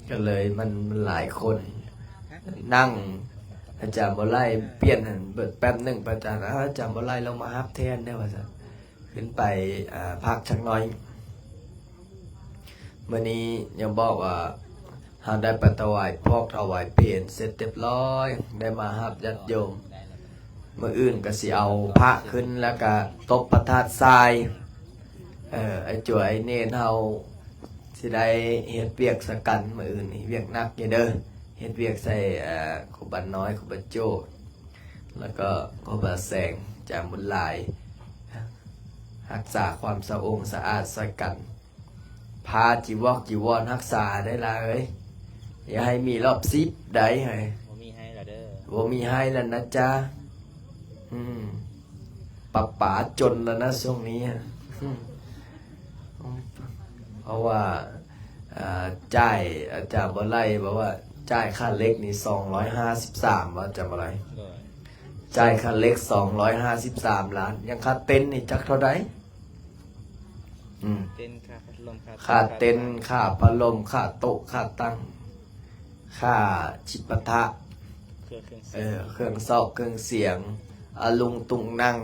ກໍເລີຍມັນ ມັນຫຼາຍຄົນ ນັ່ງ ອາຈານບໍ່ໄຫຼ ປ່ຽນຫັ້ນເບິດແປັບໜຶ່ງ ພະອາຈານ ອາ ອາຈານບໍ່ໄຫຼລົງມາຮັບແທນເດີ້ ວ່າຊັ້ນ. ຂຶ້ນໄປ ອ່າ ພັກຈັກໜ້ອຍ. ມື້ນີ້ຍັງບອກວ່າ ເຮົາໄດ້ໄປຖວາຍພອກຖວາຍເພນເສັດຮຽບຮ້ອຍ ໄດ້ມາຮັບຍາດໂຍມ. ມື້ອື່ນກໍຊິເອົາພະຂຶ້ນ ແລ້ວກໍຕົບພະທາດຊາຍ. ເອີ ໄອ້ຈົວ ໄອ້ເນນເຮົາຊິໄດ້ເຮັດວຽກຊະກັນ ມື້ອື່ນນີ້ວຽກໜັກຢູ່ເດີ້. ເຮັດວຽກໃສ່ ເອີ ຄູບານ້ອຍ ຄູບາໂຈ້ ແລ້ວກໍຄູບາແສງ ອາຈານບຸນຫຼາຍ ຮັກສາຄວາມສະອົງສະອາດຊ່ອຍກັນ. ຜ້າຈີວອກຈີວອນຮັກສາໄດ້ຫຼາຍເອີຍ ຢ່າໃຫ້ມີລອບສິບໄດ້ເຮີ້ຍ. ບໍ່ມີໃຫ້ລະເດີ້ ບໍ່ມີໃຫ້ລະນະຈ໊ະ. ອືມ ປະປາຈົນລະນະຊ່ວງນີ້. ອືມ ເພາະວ່າ ອ່າ ຈ່າຍ ອາຈານບໍ່ໄຫຼບອກວ່າ ຈ່າຍຄ່າເຫຼັກນີ້ສອງຮ້ອຍຫ້າສິບສາມ ວ່າຈຳບໍ່ໄຫຼ ໂດຍ ຈ່າຍຄ່າເຫຼັກສອງຮ້ອຍຫ້າສິບສາມລ້ານ ຍັງຄ່າເຕັນນີ້ຈັກເທົ່າໃດ? ອືມ ເຕັນ ຄ່າພັດລົມ ຄ່າ ຄ່າເຕັນ ຄ່າພັດລົມ ຄ່າໂຕະ ຄ່າຕັ່ງ ຄ່າຈິບປະທະ ເຄື່ອງ ເຄື່ອງເສຍງ ເອີ ເຄື່ອງຊອກເຄື່ອງສຽງ ອາລຸງຕຸງນັ່ງ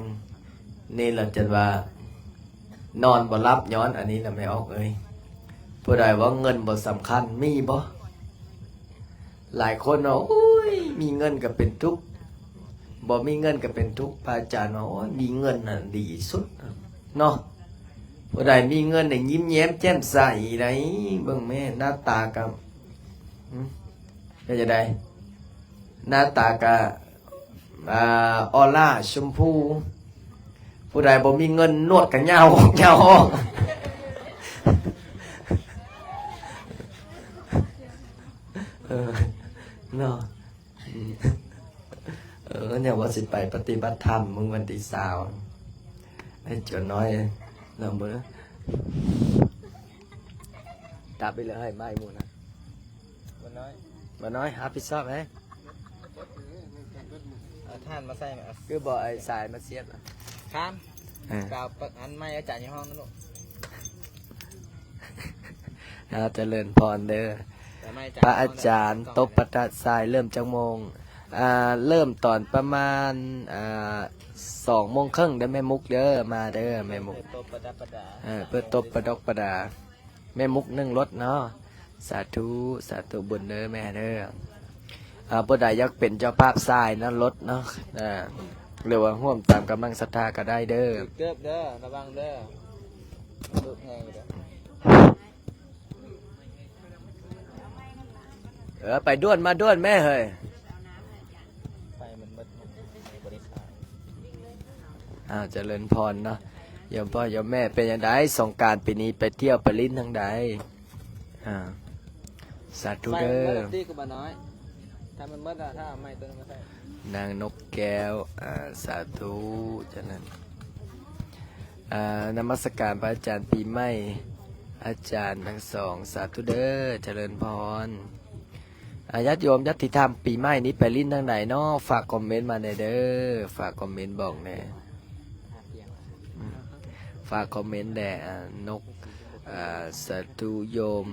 ນີ້ລະຈົນວ່ານອນບໍ່ຫຼັບຍ້ອນອັນນີ້ລະ ແມ່ອອກເອີຍ. ຜູ້ໃດວ່າເງິນບໍ່ສຳຄັນ ມີບໍ່? ຫຼາຍຄົນວ່າ ໂອ້ຍ ມີເງິນກໍເປັນທຸກ ບໍ່ມີເງິນກໍເປັນທຸກ. ພະອາຈານວ່າ ໂອ້ຍ ມີເງິນນະດີສຸດເນາະ. ຜູ້ໃດມີເງິນນີ້ຍິ້ມແຍ້ມແຈ່ມໃສໄດ໋. ເບິ່ງແມ້ ໜ້າຕາກໍ ຫຶ ເປັນຈັ່ງໃດ? ໜ້າຕາກະ ອ່າ ອໍລາຊົມພູ ຜູ້ໃດບໍ່ມີເງິນ ໜວດກະຍາວອອກ ຍາວອອກ. ເອີ ເນາະ ເອີ ຍັງວ່າຊິໄປປະຕິບັດທຳມື້ວັນທີຊາວ ໃຫ້ຈົວນ້ອຍລອງເບິ່ງ ຕັບໄປເລີຍໃຫ້ໄມ້ໝູ່ນະ. ບໍ່ນ້ອຍ ບໍ່ນ້ອຍ ຮັບຜິດຊອບເດ້. ເອົາຖ່ານມາໃສ່ ຄືບໍ່ເອົາສາຍມາສຽບນະ? ຂ້າມ ເອີ ກາວປັກອັນໄມ້ອາຈານຢູ່ຫ້ອງນັ້ນລູກ. ເອົາ ຈະເລີນພອນເດີ. ພະອາຈານຕົບພະທາດຊາຍເລີ່ມຈັກໂມງ? ອ່າ ເລີ່ມຕອນປະມານ ອ່າ ສອງໂມງເຄິ່ງເດີແມ່ມຸກເດີ. ມາເດີແມ່ມຸກ. ເອີ ເປີດຕົບປະດັກປະດາ. ແມ່ມຸກໜຶ່ງລົດເນາະ. ສາທຸ ສາທຸບຸນເດີແມ່ເດີ. ອ່າ ຜູ້ໃດຢາກເປັນເຈົ້າພາບຊາຍນະ ລົດເນາະ ເອີ ຫຼືວ່າຮ່ວມຕາມກຳລັງສັດທາກໍໄດ້ເດີ. ຖືກເກີບເດີ ລະວັງເດີ ລູກແຮງເດີ. ເອີ ໄປດ່ວນມາດ່ວນແມ່ເຮີ້ຍ. ໄຟມັນໝົດ ບໍ່ໄດ້ຂາຍ. ອ້າວ ຈະເລີນພອນເນາະ ໂຍມພໍ່ໂຍມແມ່. ເປັນຈັ່ງໃດ ສົງການປີນີ້ໄປທ່ຽວໄປຫຼິ້ນທາງໃດ? ອ່າ ສາທຸເດີ. ໄຟມັນໝົດແລ້ວຕິ ຄູບານ້ອຍ. ຖ້າມັນໝົດແລ້ວ ຖ້າເອົາໃໝ່ຕົວໜຶ່ງມາໃສ່. ນາງນົກແກ້ວ ອ່າ ສາທຸ ຈະເລີນ. ອ່າ ນະມັດສະການພະອາຈານປີໃໝ່ ອາຈານທັງສອງ ສາທຸເດີ ຈະເລີນພອນ. ອ່າ ຍາດໂຍມ ຍາດຕິທຳ ປີໃໝ່ນີ້ໄປຫຼິ້ນທາງໃດເນາະ? ຝາກຄອມເມັນມາແດ່ເດີ ຝາກຄອມເມັນບອກແດ່. ອືມ ຝາກຄອມເມັນແດ່ ອ່າ ນົກ ອ່າ ສາທຸ ໂຍມ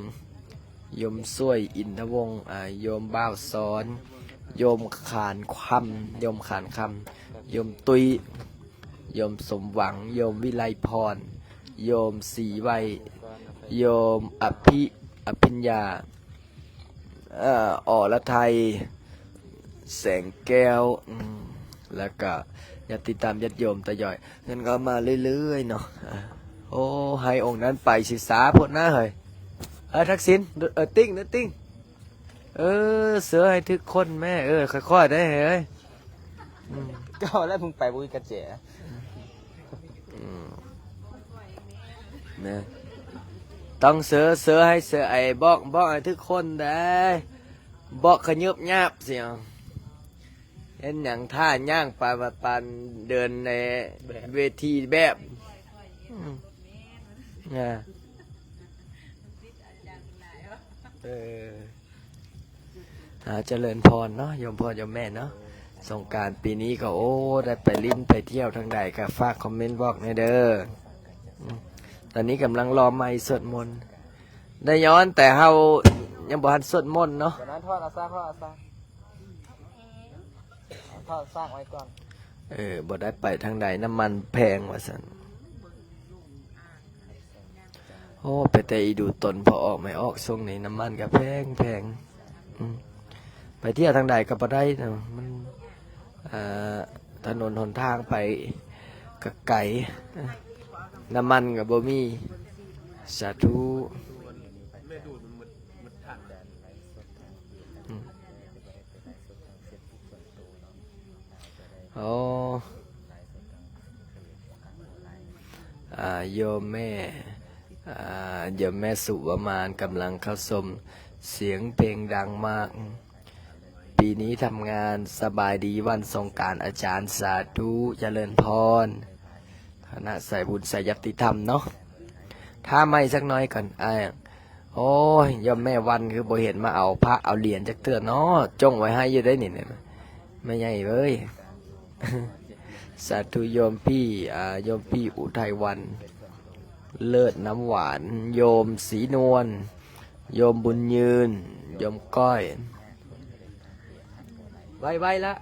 ໂຍມສວຍ ອິນທະວົງ ອ່າ ໂຍມບ່າວຊອນ ໂຍມຂານຄຳ ໂຍມຂານຄຳ ໂຍມຕຸ້ຍ ໂຍມສົມຫວັງ ໂຍມວິໄລພອນ ໂຍມສີໄວ ໂຍມອະພິ ອະພິນຍາ ເອີ ອລະໄທ ແສງແກ້ວ ອືມ ແລ້ວກະຍາດຕິດຕາມຍາດໂຍມທະຍອຍເພິ່ນເຂົ້າມາເລື້ອຍໆເນາະ. ໂອ້ ໃຫ້ອົງນັ້ນໄປຊິຊ້າໂພດນາເຮີ້ຍ. ເອີ ທັກສິນ ເອີ ຕິ້ງເດີ ຕິ້ງ ເອີ ເຊີໃຫ້ຖືກຄົນແມ້ ເອີ ຄ່ອຍໆໄດ໋ເຮີ້ຍ. ອືມ ເຈົ້າແລ້ວເພິ່ງໄປບໍ່ມີກະແຈ. ອືມ ນະ ຕ້ອງເຊີ ເຊີໃຫ້ ເຊີ ໄອ້ ບອກ ບອກໃຫ້ຖືກຄົນໄດ໋. ເບາະຂະຫຍຶບຍາບຊິ ເຮັດຫຍັງ ທ່າຍ່າງປານ ປານເດີນໃນເວທີແບບ ອືມ ນະ ເອີ ອາ ຈະເລີນພອນເນາະ ໂຍມພໍ່ໂຍມແມ່ເນາະ. ສົງການປີນີ້ກໍ ໂອ້ ໄດ້ໄປຫຼິ້ນໄປທ່ຽວທາງໃດ ກໍຝາກຄອມເມັນບອກແດ່ເດີ. ອືມ ຕອນນີ້ກຳລັງລໍໄມສວດມົນ ໄດ້ຍ້ອນແຕ່ເຮົາຍັງບໍ່ທັນສວດມົນເນາະ. ຕົວນັ້ນທອດເອົາຊາກ ທອດເອົາຊາກ ເອົາທອດຊາກໄວ້ກ່ອນ. ເອີ ບໍ່ໄດ້ໄປທາງໃດ ນ້ຳມັນແພງວ່າຊັ້ນ. ໂອ້ ເປັນແຕ່ອີດູຕົນ ພໍອອກໄມ່ອອກ ຊ່ວງນີ້ນ້ຳມັນກໍແພງໆ. ອືມ ໄປທ່ຽວທາງໃດກໍບໍ່ໄດ້ນະ ມັນ ເອີ ຖະໜົນຫົນທາງໄປກໍໄກ ນ້ຳມັນກໍບໍ່ມີ. ສາທຸ. ອືມ ໂອ້ ອາ ໂຍມແມ່ ອາ ໂຍມແມ່ສຸວະມານກຳລັງເຂົ້າຊົມ ສຽງເພງດັງມາກ ປີນີ້ທຳງານ. ສະບາຍດີວັນສົງການອາຈານ. ສາທຸ ຈະເລີນພອນ ຄະນະສາຍບຸນສາຍຍຸຕິທຳເນາະ. ຖ້າໄມສັກໜ້ອຍກ່ອນ ອ້າຍ. ໂອ້ຍ ໂຍມແມ່ວັນຄືບໍ່ເຫັນມາເອົາພະເອົາຫຼຽນຈັກເທື່ອເນາະ ຈົ່ງໄວ້ໃຫ້ຢູ່ໄດ໋ນີ້ ແມ່ໃຫຍ່ເອີຍ. ສາທຸ. ໂຍມພີ່ ອາ ໂຍມພີ່ອຸໄທວັນ ເລີດນ້ຳຫວານ ໂຍມສີນວນ ໂຍມບຸນຍືນ ໂຍມກ້ອຍ ໄວໆ ລະ.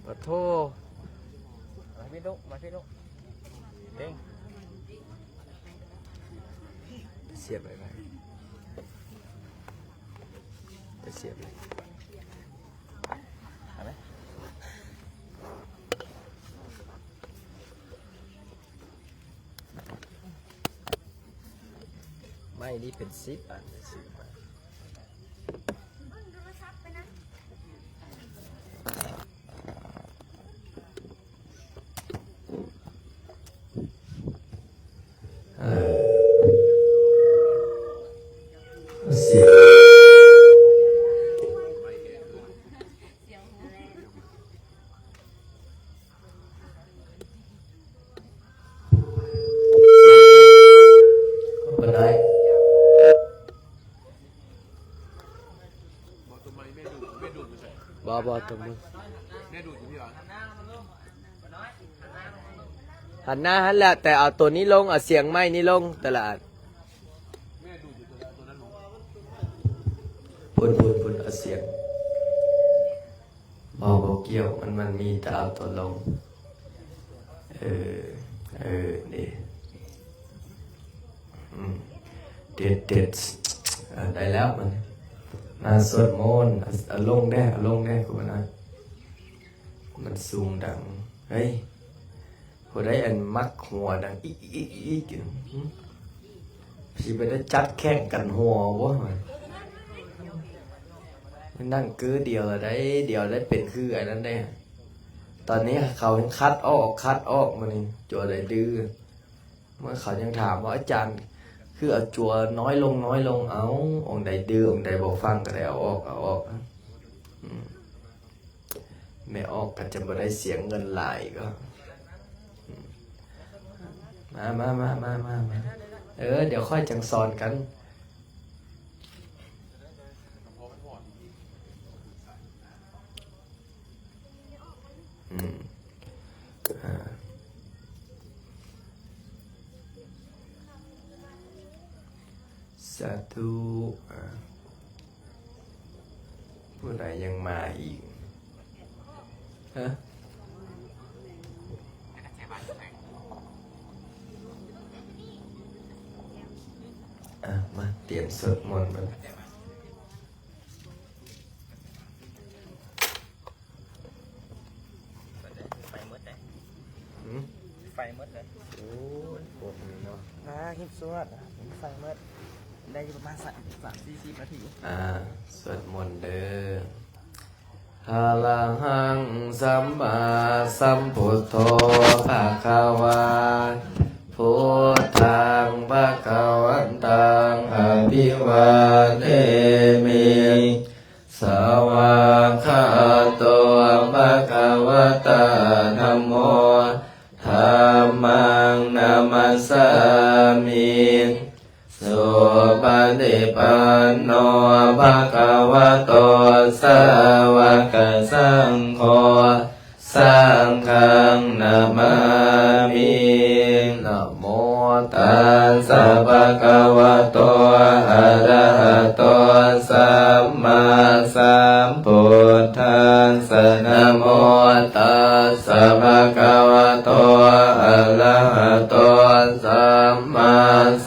ປະໂທ ມາພີ່ລູກ ມາພີ່ລູກ ເດ້ງ ສຽບໄວ້ ໄປສຽບໄວ້ ເອົາໄປ. ໄມ້ນີ້ເປັນສິບອັນ ສິບອັນ. ບໍ່ ບໍ່ ຕົວມຶງ ແມ່ດູດຢູ່ພີ້ຫວາ ຫັນໜ້າຫັ້ນແຫຼະ ແຕ່ເອົາຕົວນີ້ລົງ ເອົາສຽງໄມ້ນີ້ລົງ ແຕ່ລະອັນ ແມ່ດູດຢູ່ຕົວນັ້ນ ຕົວນັ້ນລົງ ພຸ້ນ ພຸ້ນ ພຸ້ນ ເອົາສຽງ ບໍ່ ບໍ່ກ່ຽວ ມັນ ມັນມີແຕ່ເອົາຕົວລົງ ເອີ ເອີ ເດ້ ອືມ ເດັດ ເດັດ ເອີ ໄດ້ແລ້ວມັນ ມາສວດມົນ ເອົາ ເອົາລົງແດ່ ເອົາລົງແດ່ ຄູນະ ມັນສູງດັງ ເຮີ້ຍ ຜູ້ໃດອັນມັກຫົວດັງ ອິກ ອິກ ອິກ ອິກ ຫຶ ຊິໄປໄດ້ຈັດແຂ່ງກັນຫົວບໍ່ ນັ່ງຄືດຽວໄດ້ ດຽວໄດ້ເປັນຄືອັນນັ້ນເດ້ ຕອນນີ້ເຂົາຍັງຄັດອອກ ຄັດອອກ ມື້ນີ້ ຕົວໃດດື້ ເມື່ອເຂົາຍັງຖາມວ່າ ອາຈານ ຄືເອົາຈົວນ້ອຍລົງ ນ້ອຍລົງ ເອົາ ອົງໃດດື້ ອົງໃດບໍ່ຟັງກໍໄດ້ເອົາອອກ ເອົາອອກ ອືມ ແມ່ອອກກໍຈະບໍ່ໄດ້ເສຍເງິນຫຼາຍກໍ ອືມ ມາ ມາ ເອີ ດຽວຂ້ອຍຈັ່ງສອນກັນ ອືມ ອາ ສາທຸ ອາ ຜູ້ໃດຍັງມາອີກ ຮະ ອາ ມາ ຕຽມສວດມົນເບິ່ງ. ໄຟໝົດເດ້ ຫືມ ໄຟໝົດເດ້ ໂອ້ຍ ໂຄດເນາະ ອ່າ ຮີບສວດ ໄຟໝົດ ໄດ້ຢູ່ປະມານສາມ ສາມສີ່ສິບນາທີ ອ່າ ສວດມົນເດີ້ ອະລະຫັງ ສຳມາສຳພຸດໂທ ພະຄະວາ ໂພ ພຸດທັງພະຄະວັນຕັງ ອະພິວາເທມິ. ສະວາກຂາໂຕ ພະຄະວະຕາ ທຳໂມ ທຳມັງ ນະມັດສາມິ. ສຸປະຕິປັນໂນ ພະຄະວະໂຕ ສາວະກະສັງໂຄ ສັງຄັງ ນະມາມິ. ນະໂມຕັດສະ ພະຄະວະໂຕ ອະລະຫະໂຕ ສຳມາສຳພຸດທັດສະ ນະໂມຕັດສະ ພະຄະວະໂຕ ອະລະຫະໂຕ ສຳມາ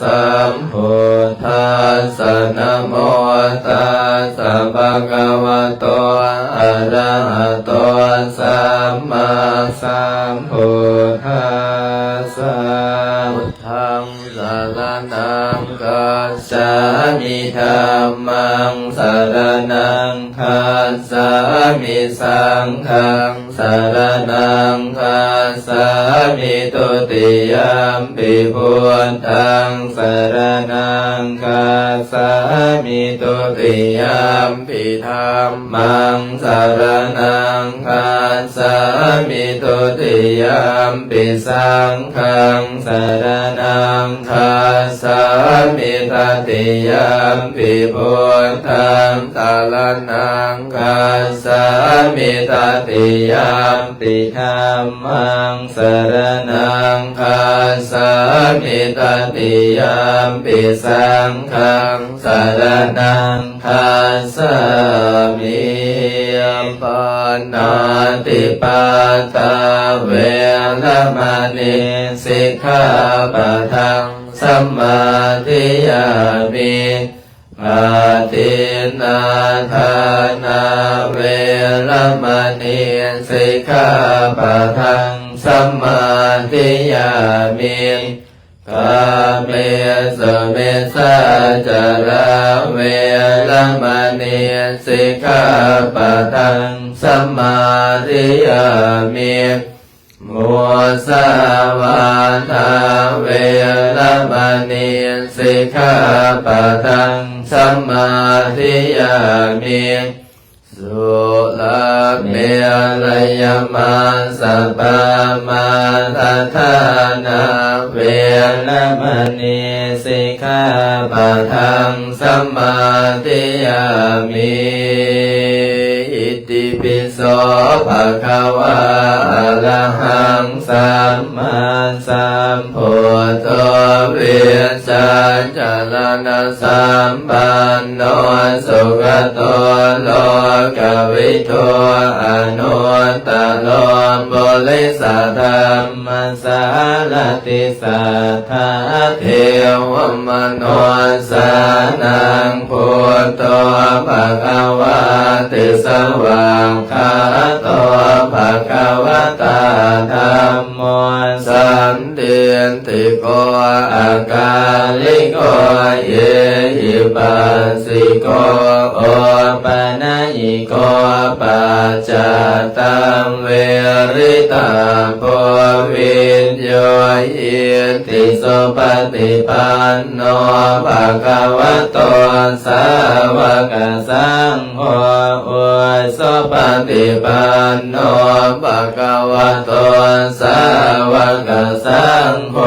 ສຳພຸດທັດສະ ນະໂມຕັດສະ ພະຄະວະໂຕ ອະລະຫະໂຕ ສຳມາສຳພຸດທັດສະ. ພຸດທັງ ສະລະນັງ ຄັດສາມິ ທຳມັງ ສະລະນັງ ຄັດສາມິ ສັງຄັງ ສະລະນັງ ຄັດສາມິ ທຸຕິຍຳປິ ພຸດທັງ ສະລະນັງ ຄັດສາມິ ທຸຕິຍຳປິ ທຳມັງ ສະລະນັງ ຄັດສາມິ ທຸຕິຍຳປິ ສັງຄັງ ສະລະນັງ ຄັດສາມິ ຕະຕິຍຳປິ ພຸດທັງ ສະລະນັງ ຄັດສາມິ ຕະຕິຍຳປິ ທຳມັງ ສະລະນັງ ຄັດສາມິ ຕະຕິຍຳປິ ສັງຄັງ ສະລະນັງ ຄັດສາມິ. ປານາຕິປາຕາ ເວລະມະນີ ສິກຂາປະທັງ ສະມາທິຍາມິ. ອາທິນນາທານາ ເວລະມະນີ ສິກຂາປະທັງ ສະມາທິຍາມິ. ກາເມສຸມິດສາຈາລາ ເວລະມະນີ ສິກຂາປະທັງ ສະມາທິຍາມິ. ມຸສາວາທາ ເວລະມະນີ ສິກຂາປະທັງ ສະມາທິຍາມິ. ສຸລາເມລະຍະມາສະປາມາທະຖານາ ເວລະມະນີ ສິກຂາປະທັງ ສະມາທິຍາມິ. ອິຕິປິໂສ ພະຄະວາ ອະລະຫັງ ສຳມາສຳພຸດໂທ ວິດ ສາຈະລະນະສຳປັນໂນ ສຸກະໂຕ ໂລກະວິທູ ອະນຸດຕະໂລ ປຸລິສະທຳມະສາລະຕິ ສັດທາເທວະມະນຸດສານັງ ພຸດໂທ ພະຄະວາຕິ ສະວາກຂາໂຕ ພະຄະວະຕາ ທຳໂມ ສັນ ຕິດຖິໂກ ອາກາລິໂກ ເອຫິປັດສິໂກ ໂອປະນະຍິໂກ ປັດຈະຕັງ ເວລິຕາໂພ ວິນໂຍ ອິດຕິ ສຸປະຕິປັນໂນ ພະຄະວະໂຕ ສາວະກະສັງ ໂຄ ອຸຊຸປະຕິປັນໂນ ພະຄະວະໂຕ ສາວະກະສັງໂຄ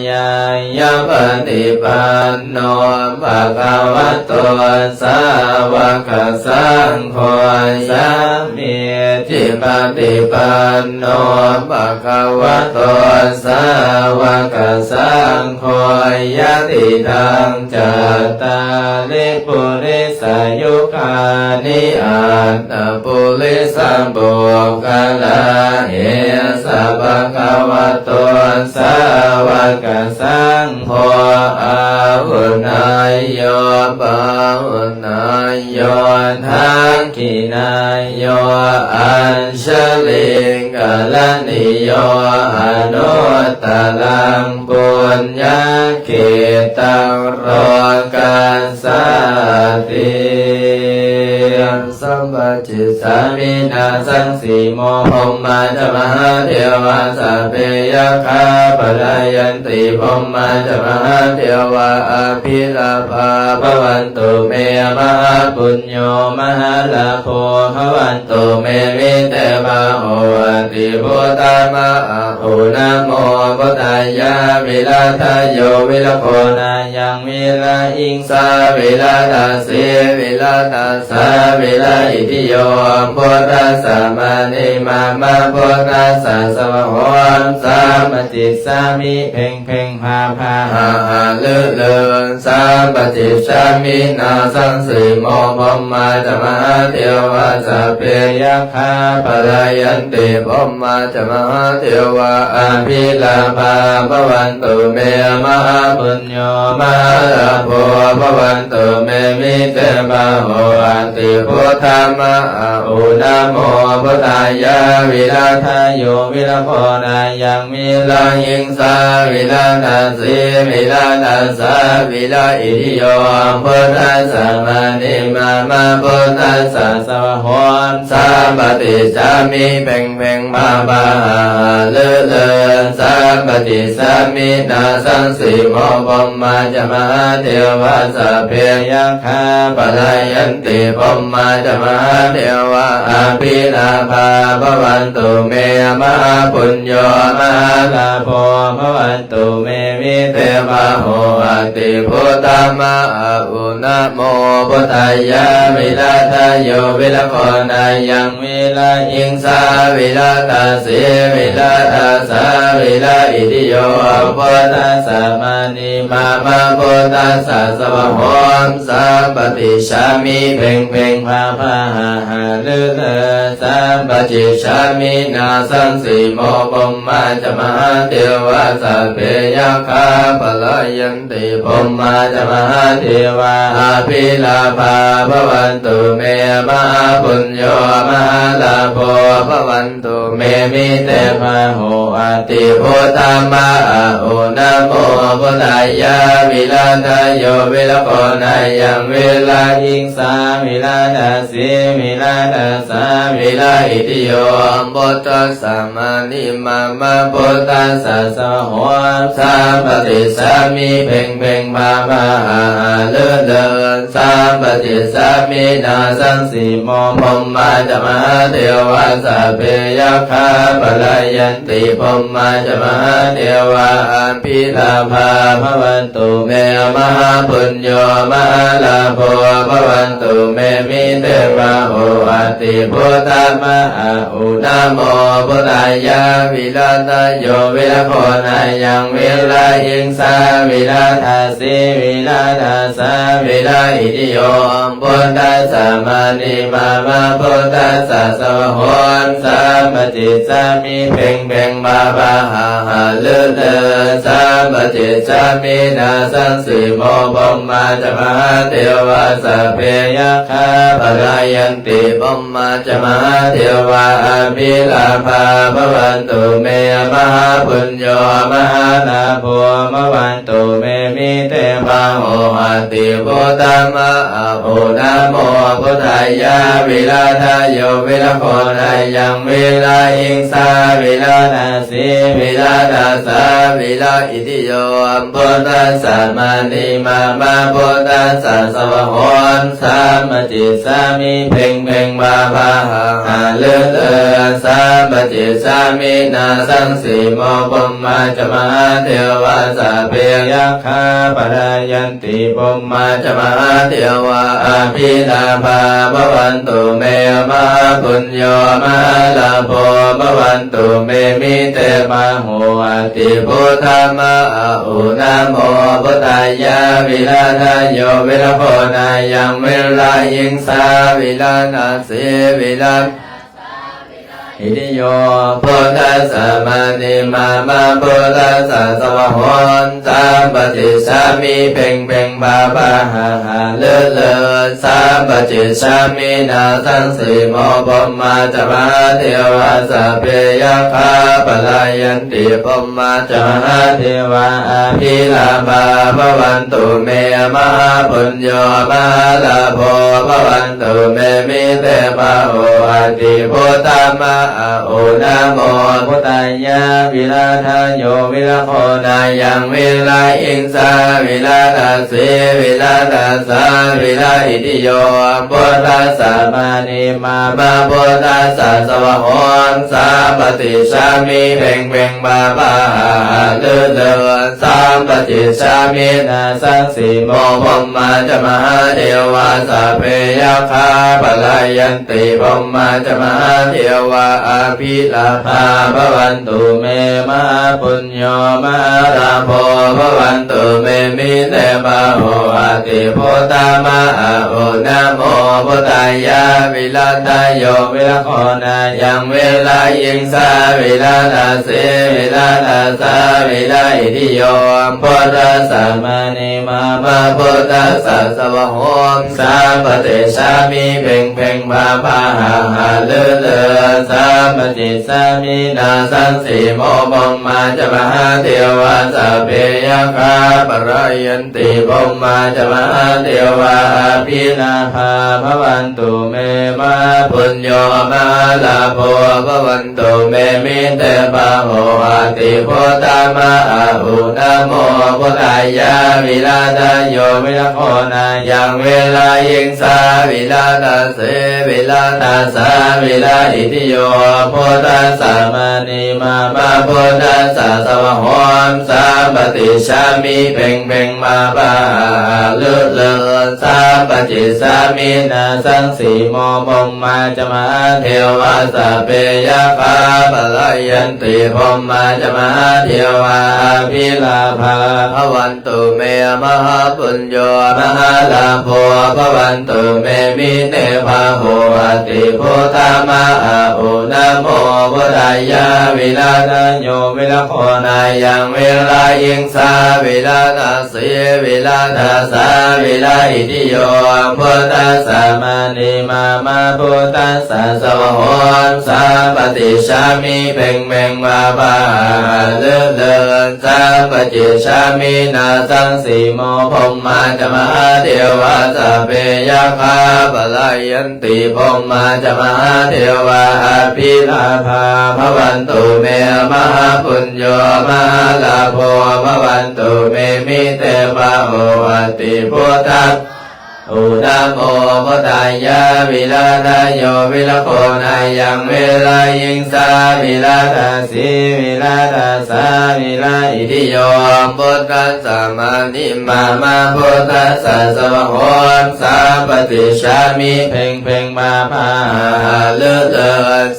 ຍາຍະປະຕິປັນໂນ ພະຄະວະໂຕ ສາວະກະສັງໂຄ ສາມີຈິປະຕິປັນໂນ ພະຄະວະໂຕ ສາວະກະສັງໂຄ ຍະຕິດທັງ ຈັດຕາລິ ປຸຣິສະຍຸຄານິ ອັດຕະປຸລິສະປຸກຄະລາ ເອສະ ພະຄະວະໂຕ ສາວະກະສັງໂຄ ອາຫຸນາຍໂຍ ປາຫຸນາຍໂຍ ທັກຂິນາຍໂຍ ອັນຊະລີກະລະນິໂຍ ອະນຸດຕະລັງ ປຸນຍະເຂຕັງ ໂລກັດສາຕິ. ສຳປະຈິດສາມິ ນາສັງສີໂມ ພົມມາຈະມະຫາເທວາ ສັບເພຍັກຂາ ປະລາຍັນຕິ ພົມມາຈະມະຫາເທວາ ອະພິລາພາພະວັນຕຸເມ ມະຫາປຸນໂຍ ມະຫາລາໂພ ພະວັນຕຸເມ ມິເຕພາໂຫ ອະຕິພຸດທາມະອະໂຫ ນະໂມພຸດທາຍາ ວິລາທະໂຍ ວິລະໂຄນາຍັງ ວິລະອິງສາ ວິລະຕາສີ ວິລະຕາສາ ວິລະອິດທິໂຍ ພຸດທັດສະ ມະນີມາມະ ພຸດທັດສະ ສະວາໂຫ ສຳປະຈິດສາມິ ເພັງ ເພັງ ພາ ພາ ຫາ ຫາ ລື ລື ສຳປະຈິດສາມິ ນາສັງສີໂມ ພົມມາຈະມະຫາເທວາ ສັບເພຍັກຂາ ປະລາຍັນຕິ ພົມມາຈະມະຫາເທວາ ອະພິລາພາພະວັນຕຸເມ ມະຫາປຸນໂຍ ມະຫາລາໂພ ພະວັນຕຸເມ ມິເຕພາໂຫ ອະຕິພຸດທາມະອະໂຫ ນະໂມພຸດທາຍາ ວິລາທະໂຍ ວິລະໂຄນາຍັງ ວິລະຫິງສາ ວິລະຕາສີ ວິລະຕາສາ ວິລະອິດທິໂຍ ພຸດທັດສະ ມະນີມາມະ ພຸດທັດສະ ສະວາໂຫ ສຳປະຕິດສາມິ ເພັງ ເພັງ ພາ ພາ ຫາ ຫາ ລື ລື ສຳປະຕິດສາມິ ນາສັງສີໂມ ພົມມາຈະມະຫາເທວາ ສັບເພຍັກຂາ ປະລາຍັນຕິ ພົມມາຈະມະຫາເທວາ ອະພິລາພາພະວັນຕຸເມ ມະຫາປຸນໂຍ ມະຫາລາໂພ ພະວັນຕຸເມ ມິເຕພາໂຫ ອະຕິພຸດທາມະອະໂຫ ນະໂມພຸດທາຍາ ວິລາທະໂຍ ວິລະໂຄນາຍັງ ວິລະອິງສາ ວິລະຕາສີ ວິລະຕາສາ ວິລະອິດທິໂຍ ພຸດທັດສະ ມະນີມາມະ ພຸດທັດສະ ສະວາໂຫ ສຳປະຕິດສາມິ ເພັງ ເພັງ ພາ ພາ ຫາ ຫາ ລື ລື ສຳປະຈິດສາມິ ນາສັງສີໂມ ພົມມາຈະມະຫາເທວາ ສັບເພຍັກຂາ ປະລາຍັນຕິ ພົມມາຈະມະຫາເທວາ ອະພິລາພາພະວັນຕຸເມ ມະຫາປຸນໂຍ ມະຫາລາໂພ ພະວັນ ຕຸເມ ມິເຕພາໂຫ ອະຕິພຸດທາມະອະໂຫ ນະໂມພຸດທາຍາ ວິລາທະໂຍ ວິລະໂຄນາຍັງ ວິລະອິງສາ ວິລະຕາສີ ວິລະຕາສາ ວິລະອິດທິໂຍ ພຸດທັດສະ ມະນີມາມະ ພຸດທັດສະ ສະວາໂຫ ສຳປະຕິດສາມິ ເພັງ ເພັງ ພາ ພາ ຫາ ຫາ ລື ລື ສຳປະຕິດສາມິ ນາສັງສີໂມ ພົມມາຈະມະຫາເທວາ ສັບເພຍັກຂາ ປະລາຍັນຕິ ພົມມາຈະມະຫາເທວາ ອະພິລາພາພະວັນຕຸເມ ມະຫາປຸນໂຍ ມະຫາລາໂພ ພະວັນຕຸເມ ມິເຕພາໂຫ ອະຕິພຸດທາມະອະໂຫ ນະໂມພຸດທາຍາ ວິລາທະໂຍ ວິລະໂຄນາຍັງ ວິລະອິງສາ ວິລະທາສີ ວິລະຕາສາ ວິລະອິດທິໂຍ ພຸດທັດສະ ມະນີມາມະ ພຸດທັດສະ ສະວາໂຫ ສຳປະຕິດສາມິ ເພັງ ເພັງ ພາ ພາ ຫາ ຫາ ລື ລື ສຳປະຕິດສາມິ ນາສັງສີໂມ ພົມມາຈະມະຫາເທວາ ສັບເພຍັກຂາ ປະລາຍັນຕິ ພົມມາຈະມະຫາເທວາ ອະພິລາພາພະວັນຕຸເມ ມະຫາປຸນໂຍ ມະຫາລາໂພ ພະວັນ ຕຸເມ ມິເຕພາໂຫ ອະຕິພຸດທາມະອະໂຫ ນະໂມພຸດທາຍາ ວິລາທະໂຍ ວິລະໂຄນາຍັງ ວິລະອິງສາ ວິລະຕາສີ ວິລະຕາສາ ວິລະອິດທິໂຍ ພຸດທັດສະ ມະນີມາມະ ພຸດທັດສະ ສະວາໂຫ ສຳປະຕິດສາມິ ເພັງ ເພັງ ພາ ພາ ຫາ ຫາ ລື ລື ສຳປະຕິດສາມິ ນາສັງສີໂມ ພົມມາຈະມະຫາເທວາ ສັບເພຍັກຂາ ປະລາຍັນຕິ ພົມມາຈະມະຫາເທວາ ອະພິລາພາພະວັນຕຸເມ ມະຫາປຸນໂຍ ມະຫາລາໂພ ພະວັນຕຸເມ ມິເຕພາໂຫ ອະຕິພຸດທາມະອະໂຫ ນະໂມພຸດທາຍາ ວິລາທະໂຍ ວິລະໂຄນາຍັງ ວິລະອິງສາ ວິລະຕາສີ ວິລະ Itiyo buddhassa mānī mama buddhassa savahoṃ sampacicchāmi. ເພັງໆ ພາໆ ຫາຫາເລີເລີ sampacicchāmi. Nāsaṃsimo brahmā ca mahādevā sabbe yakkhā palāyanti. Brahmā ca mahādevā abhilābhā bhavantu me. Mahāpuñño mahālābho bhavantu me. Mite bahulatthi buddha ma a u namo buddhāya. Viradayo viragonāyaṃ virahīṃsā viradasī viradasā virahitiyo buddhassa mānī mama buddhassa savahoṃ sampacicchāmi. ເພັງໆ ພາໆ ຫາຫາເລີເລີ sampacicchāmi. Nāsaṃsimo brahmā ca mahādevā sabbe yakkhā palāyanti. Brahmā ca mahādevā abhilābhā bhavantu me. Mahāpuñño mahālābho bhavantu me. Mite bahulatthi buddha ma a u namo buddhāya. Viradayo viragonāyaṃ virahīṃsā viradasī viradasā virahitiyo buddhassa mānī mama buddhassa savahoṃ sampacicchāmi. ເພັງໆ ພາໆ ຫາຫາເລີເລີ sampacicchāmi. Nāsaṃsimo brahmā ca mahādevā sabbe yakkhā palāyanti. Brahmā ca mahādevā abhilābhā bhavantu me. Mahāpuñño mahālābho bhavantu me. Mite bahulatthi buddha ma a u namo buddhāya. Viradayo viragonāyaṃ virahīṃsā viradasī viradasā virahitiyo buddhassa mānī mama buddhassa savahoṃ sampacicchāmi. ເພັງໆ ພາໆ ຫາຫາເລີເລີ sampacicchāmi. Nāsaṃsimo brahmā ca mahādevā sabbe yakkhā palāyanti. Brahmā ca mahādevā abhilābhā bhavantu me. Mahāpuñño mahālābho bhavantu me. Mite bahulatthi buddha ma a u namo buddhāya. Viradayo viragonāyaṃ virahīṃsā virada sī viradasā virahitiyo buddhassa mānī mama buddhassa savahoṃ sampacicchāmi. ເພັງໆ ພາໆ ຫາຫາເລີເລີ sampacicchāmi. Nāsaṃsimo brahmā ca mahādevā sabbe yakkhā palāyan ti. Brahmā ca mahādevā abhilābhā bhavantu me. Mahāpuñño mahālābho bhavantu me. Mite bahulatthi buddha ma a u namo buddhāya. Viradayo viragonāyaṃ virahīṃsā viradasī viradasā virahitiyo buddhassa mānī mama buddhassa savahoṃ sampacicchāmi. ເພັງໆ ພາໆ ຫາຫາເລີເລີ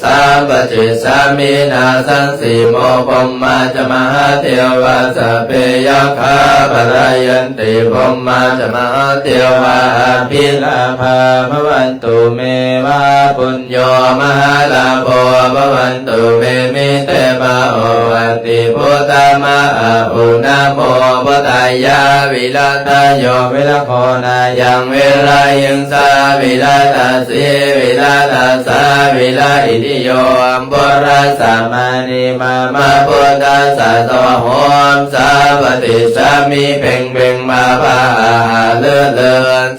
sampacicchāmi. Nāsaṃsimo brahmā ca mahādevā sabbe yakkhā palāyanti. Brahmā ca mahādevā abhilābhā bhavantu me. Mahāpuñño mahālābho bhavantu me. Mite bahulatthi buddha ma a u namo buddhāya. Viradayo viragonāyaṃ virahīṃsā viradasī viradasā virahitiyo buddhassa mānī mama buddhassa savahoṃ sampacicchāmi. ເພັງໆ ພາໆ ຫາຫາເລີເລີ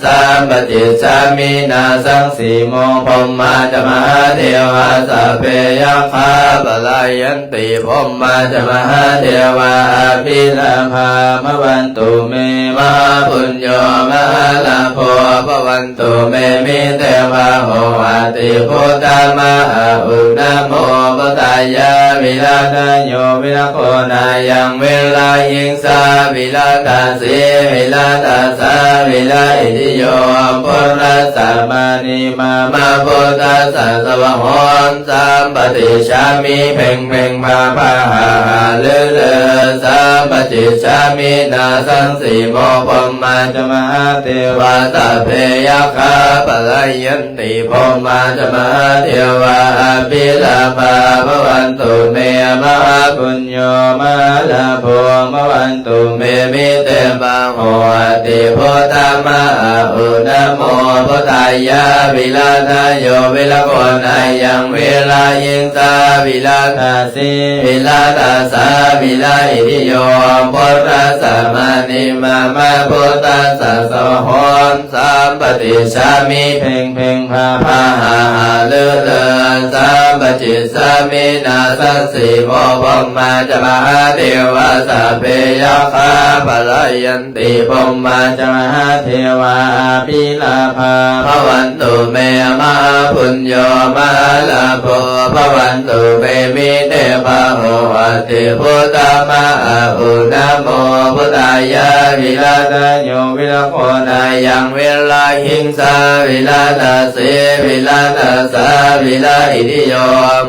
sampacicchāmi. Nāsaṃsimo brahmā ca mahādevā sabbe yakkhā palāyan ti. Brahmā ca mahādevā abhilābhā bhavantu me. Mahāpuñño mahālābho bhavantu me. Mite bahulatthi buddha ma a u namo buddhāya. Viradayo viragonāyaṃ virahīṃsā viradasī viradasā virahitiyo buddhassa mānī mama buddhassa savahoṃ sampacicchāmi. ເພັງໆ ພາໆ ຫາຫາເລີເລີ sampacicchāmi. Nāsaṃsimo brahmā ca mahādevā sabbe yakkhā Palayanti brahmā ca mahādevā abhilābhā bhavantu me, mahāpuñño mahālābho bhavantu me, mite bahuti uttama. Āhu namo buddhāya. Virājayo viragonāyaṃ virāhiṃsā virāda sī virāda sā viraitthiyo buddhassa mānī mama buddhassa svāhom sampaticchāmi. ເພັງເພັງພາພາຫາຫາລືລື sampacicchāmi. Nassaṃsi wo brahmā ca mahādevā sabbe yakkhā palayan ti brahmā ca mahādevā abhilābhā bhavantu me, mahāpuñño mahālābho bhavantu me, mite bahuti uttama. Āhu namo buddhāya. Virājayo viragonāyaṃ virāhiṃsā virāda sī virāda sā viraitthiyo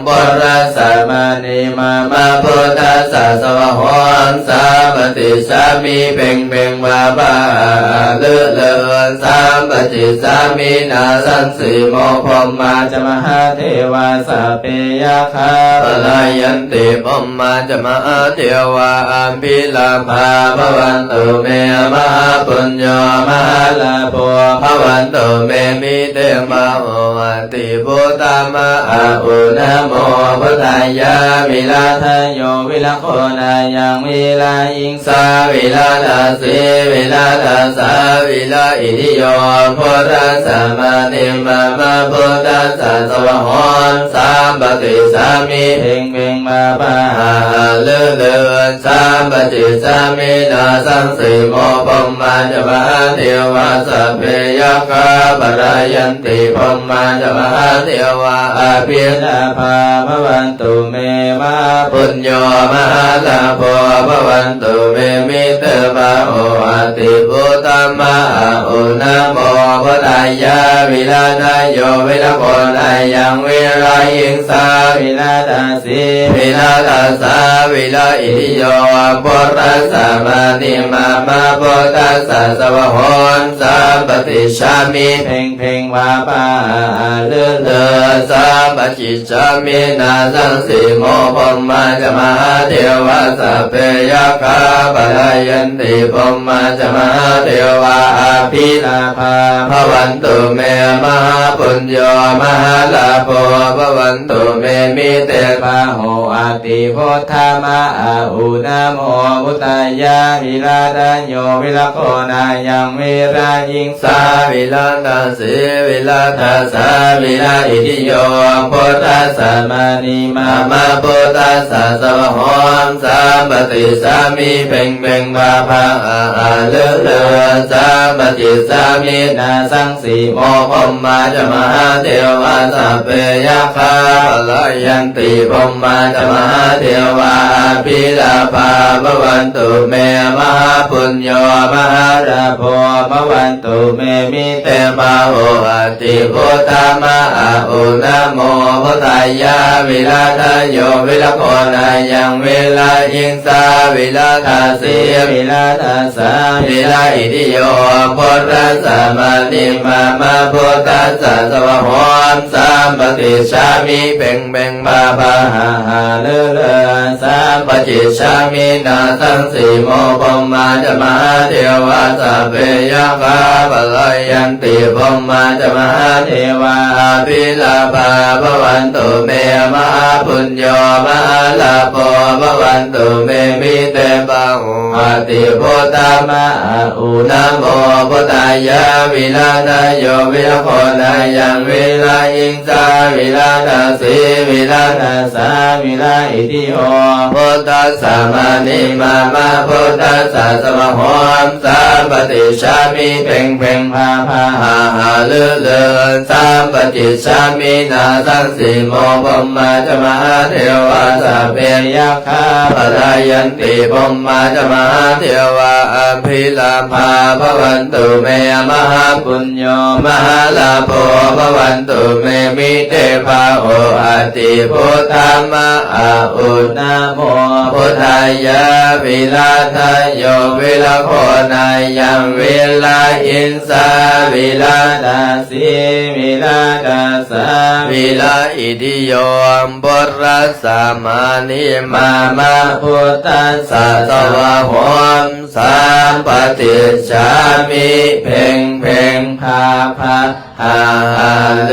buddhassa mānī mama buddhassa svāhom sampaticchāmi. ເພັງເພັງພາພາຫາລືລື sampacicchāmi. Nassaṃsi wo brahmā ca mahādevā sabbe yakkhā palayanti brahmā ca mahādevā abhilābhā bhavantu me, mahāpuñño mahālābho bhavantu me, mite bahuti uttama. Āhu namo buddhāya. Virājayo viragonāyaṃ virāhiṃsā virāda sī virāda sā viraitthiyo buddhassa mānī mama buddhassa svāhom sampaticchāmi. ເພັງເພັງພາພາຫາຫາລືລື sampacicchāmi. Nassaṃsi wo brahmā ca mahādevā sabbe yakkhā palayanti brahmā ca mahādevā abhilābhā bhavantu me, mahāpuñño mahālābho bhavantu me, mite bahuti uttama. Āhu namo buddhāya. Virājayo viragonāyaṃ virāhiṃsā virāda sī virāda sā viraitthiyo buddhassa mānī mama buddhassa svāhom sampaticchāmi. ເພັງເພັງພາພາຫາລືລື sampacicchāmi. Nassaṃsi wo brahmā ca mahādevā sabbe yakkhā palayanti brahmā ca mahādevā abhilābhā bhavantu me, mahāpuñño mahālābho bhavantu me, mite bahuti uttama. Āhu namo buddhāya. Virājayo viragonāyaṃ virāhiṃsā virāda sī virāda sā viraitthiyo buddhassa mānī mama buddhassa svāhom sampaticchāmi. ເພັງເພັງພາພາຫາຫາລືລື sampacicchāmi. Nassaṃ si wo brahmā ca mahādevā sabbe yakkhā palayanti brahmā ca mahādevā abhilābhā bhavantu me mahāpuñño mahālābho bhavantu me mite bahuti uttama. Āhu namo buddhāya. Virājayo viragonāyaṃ virāhiṃsā virādasī virāda sā viraitthiyo buddhassa mānī mama buddhassa svāhom sampaticchāmi. ເພັງເພັງພາພາຫາຫາລືລື sampacicchāmi. Nassaṃ si wo brahmā ca mahādevā sabbe yakkhā palayanti brahmā ca mahādevā abhilābhā bhavantu me mahāpuñño mahālābho bhavantu me mite bahu ti uttama. Āhu namo buddhāya. Virājayo viragonāyaṃ virāhiṃsā virādasī virāda sā viraitthiyo buddhassa mānī mama buddhassa svāhom sampaticchāmi. ເພັງເພັງພາພາຫາຫາລືລື sampacicchāmi. Nassaṃ si โม พรหมาจะมหาเทวา สัพเพยักขา ปะทายันติ พรหมาจะมหาเทวา อภิรักขา ภะวันตุเม มหาปุญโญ มหาลาโภ ภะวันตุเม มิเตภา โหติ พุทธะมะอะอุ นะโม พุทธายะ วิรัตโย วิรโค นายัง วิรหิงสา วิรตา สี วิรตาสา วิรอิทธิโย ปุรัสสะ มานิ มามะ พุทธัสสะ สวาโหม สา ปะติจฉามิ เพ็งเพ็ง พา พา หา หา ฤๅ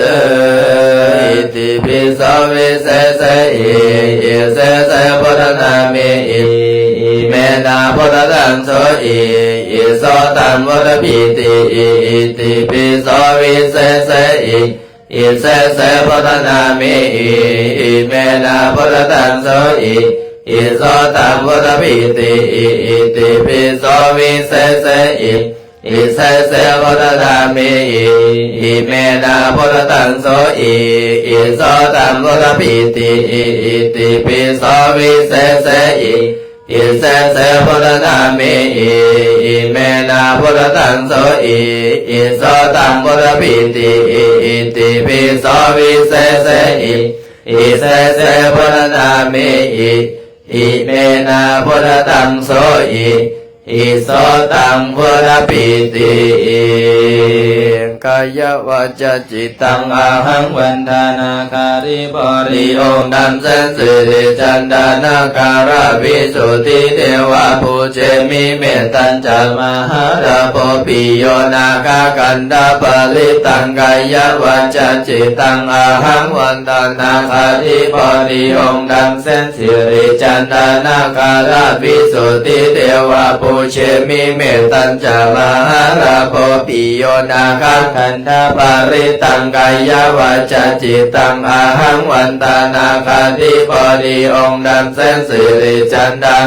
ฤๅ อิติปิโส วิเศษเสหิ อิเศษเส พุทธนามิ อิ อิเมนะ พุทธัง โส อิ อิโสตัง พุทธปีติ อิ อิติปิโส วิเศษเสหิ อิเศษเส พุทธนามิ อิ อิเมนะ พุทธัง โส อิ อิโสตัง พุทธปีติ อิ อิติปิโส วิเศษเสหิ อิเศเส พุทธนามิ อิ อิเมนะ พุทธัง โส อิ อิโสตัง พุทธปีติ อิ อิติปิโส วิเศเส อิ อิเศเส พุทธนามิ อิ อิเมนะ พุทธัง โส อิ อิโสตัง พุทธปีติ อิ อิติปิโส วิเศเส อิ อิเศเส พุทธนามิ อิ อิเมนะ พุทธัง โส อิ อิโสตัง พุทธปีติ กายวาจาจิตตัง อะหัง วันทานาคาธิบดี องค์ดำเส้นสิริจันดานาคาราชวิสุทธิเทวา ปูเชมิ เมตตัญจะมหาลาโภ ปิโยนาคาคันธปริตตัง กายวาจาจิตตัง อะหัง วันทานาคาธิบดี องค์ดำเส้น สิริจันดานาคาราชวิสุทธิเทวา ปูเชมิ เมตตัญจะมหาลาโภ ปิโยนาคาคันธปริตตัง กายวาจาจิตตัง อะหัง วันทานาคาธิบดี องค์ดำเส้น สิริจันดา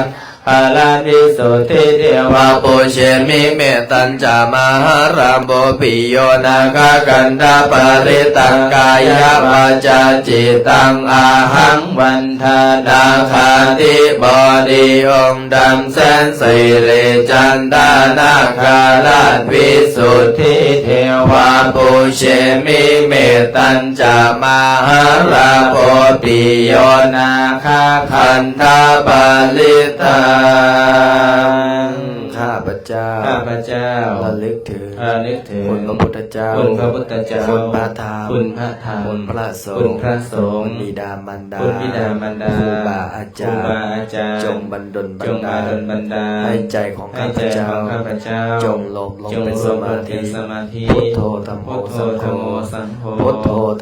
อาราชวิสุทธิเทวา ปูเชมิ เมตตัญจะมหาลาโภ ปิโยนาคาคันธปริตตัง กายวาจาจิตตัง อะหัง วันทานาคาธิบดี องค์ดำเส้น สิริจันดานาคาราชวิสุทธิเทวา ปูเชมิ เมตตัญจะมหาลาโภ ปิโยนาคาคันธปริตตัง ข้าพเจ้า ข้าพเจ้า ระลึกถึง ระลึกถึง คุณพระพุทธเจ้า คุณพระพุทธเจ้า คุณพระธรรม คุณพระธรรม คุณพระสงฆ์ คุณพระสงฆ์ คุณบิดามารดา คุณบิดามารดา ครูบาอาจารย์ ครูบาอาจารย์ จงบันดลบันดาล จงบันดลบันดาล ให้ใจของข้าพเจ้า ให้ใจของข้าพเจ้า จงรวมลง จงรวมลง เป็นสมาธิ เป็นสมาธิ พุทโธธัมโม พุทโธ สังโฆ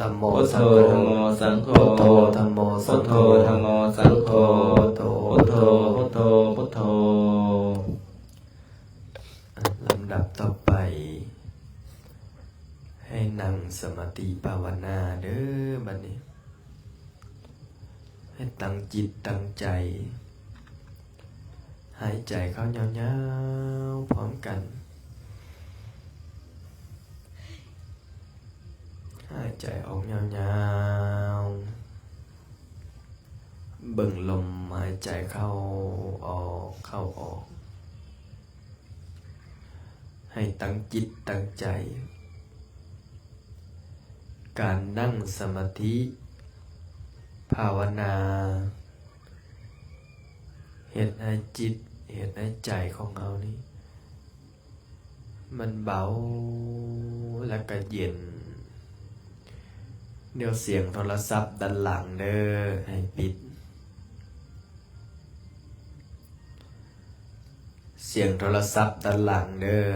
ธัมโม สังโฆ พุทโธธัมโม สังโฆ พุทโธธัมโม สังโฆ พุทโธธัมโม สังโฆ พุทโธ พุทโธ พุทโธ พุทโธ ลำดับต่อไป ให้นั่งสมาธิภาวนาเด้อ บัดนี้ ให้ตั้งจิตตั้งใจ หายใจเข้ายาวๆ พร้อมกัน หายใจออกยาวๆ เบิ่งลมหายใจเข้าออก เข้าออก ให้ตั้งจิตตั้งใจ การนั่งสมาธิภาวนา เฮ็ดให้จิต เฮ็ดให้ใจของเฮานี่ มันเบา แล้วก็เย็น เดี๋ยวเสียงโทรศัพท์ด้านหลังเด้อ ให้ปิด เสียงโทรศัพท์ด้านหลังเด้อ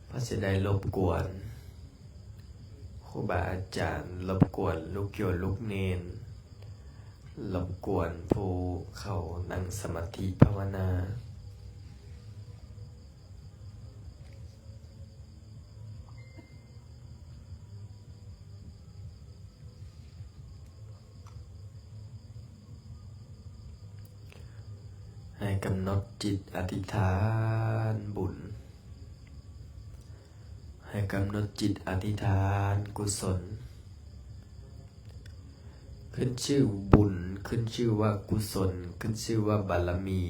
เพราะสิได้รบกวนครูบาอาจารย์ รบกวนลูกโยมลูกเณร รบกวนผู้เขานั่งสมาธิภาวนา ให้กำหนดจิตอธิษฐานบุญ ໃຫ້ກຳນົດຈິດອະທິຖານກຸສົນ ຂຶ້ນຊື່ບຸນ, ຂຶ້ນຊື່ວ່າກຸສົນ, ຂຶ້ນຊື່ວ່າບາລະມີ.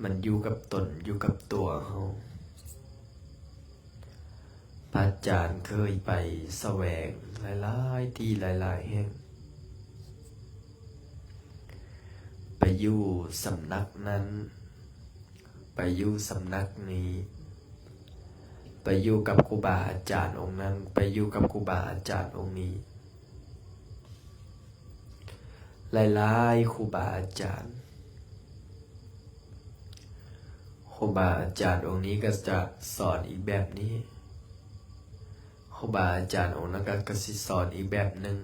ມັນຢູ່ກັບຕົນ, ຢູ່ກັບຕົວເຮົາ. ພະອາຈານເຄີຍໄປສະແຫວງຫຼາຍໆທີ່ຫຼາຍໆແຫ່ງ, ໄປຢູ່ສຳນັກນັ້ນ, ໄປຢູ່ສຳນັກນີ້, ໄປຢູ່ກັບຄູບາອາຈານອົງນັ້ນ, ໄປຢູ່ກັບຄູບາອາຈານອົງນີ້. ຫຼາຍໆຄູບາອາຈານ. ຄູບາອາຈານອົງນີ້ກໍຈະສອນອີກແບບນີ້, ຄູບາອາຈານອົງນັ້ນກໍ ກໍຊິສອນອີກແບບໜຶ່ງ.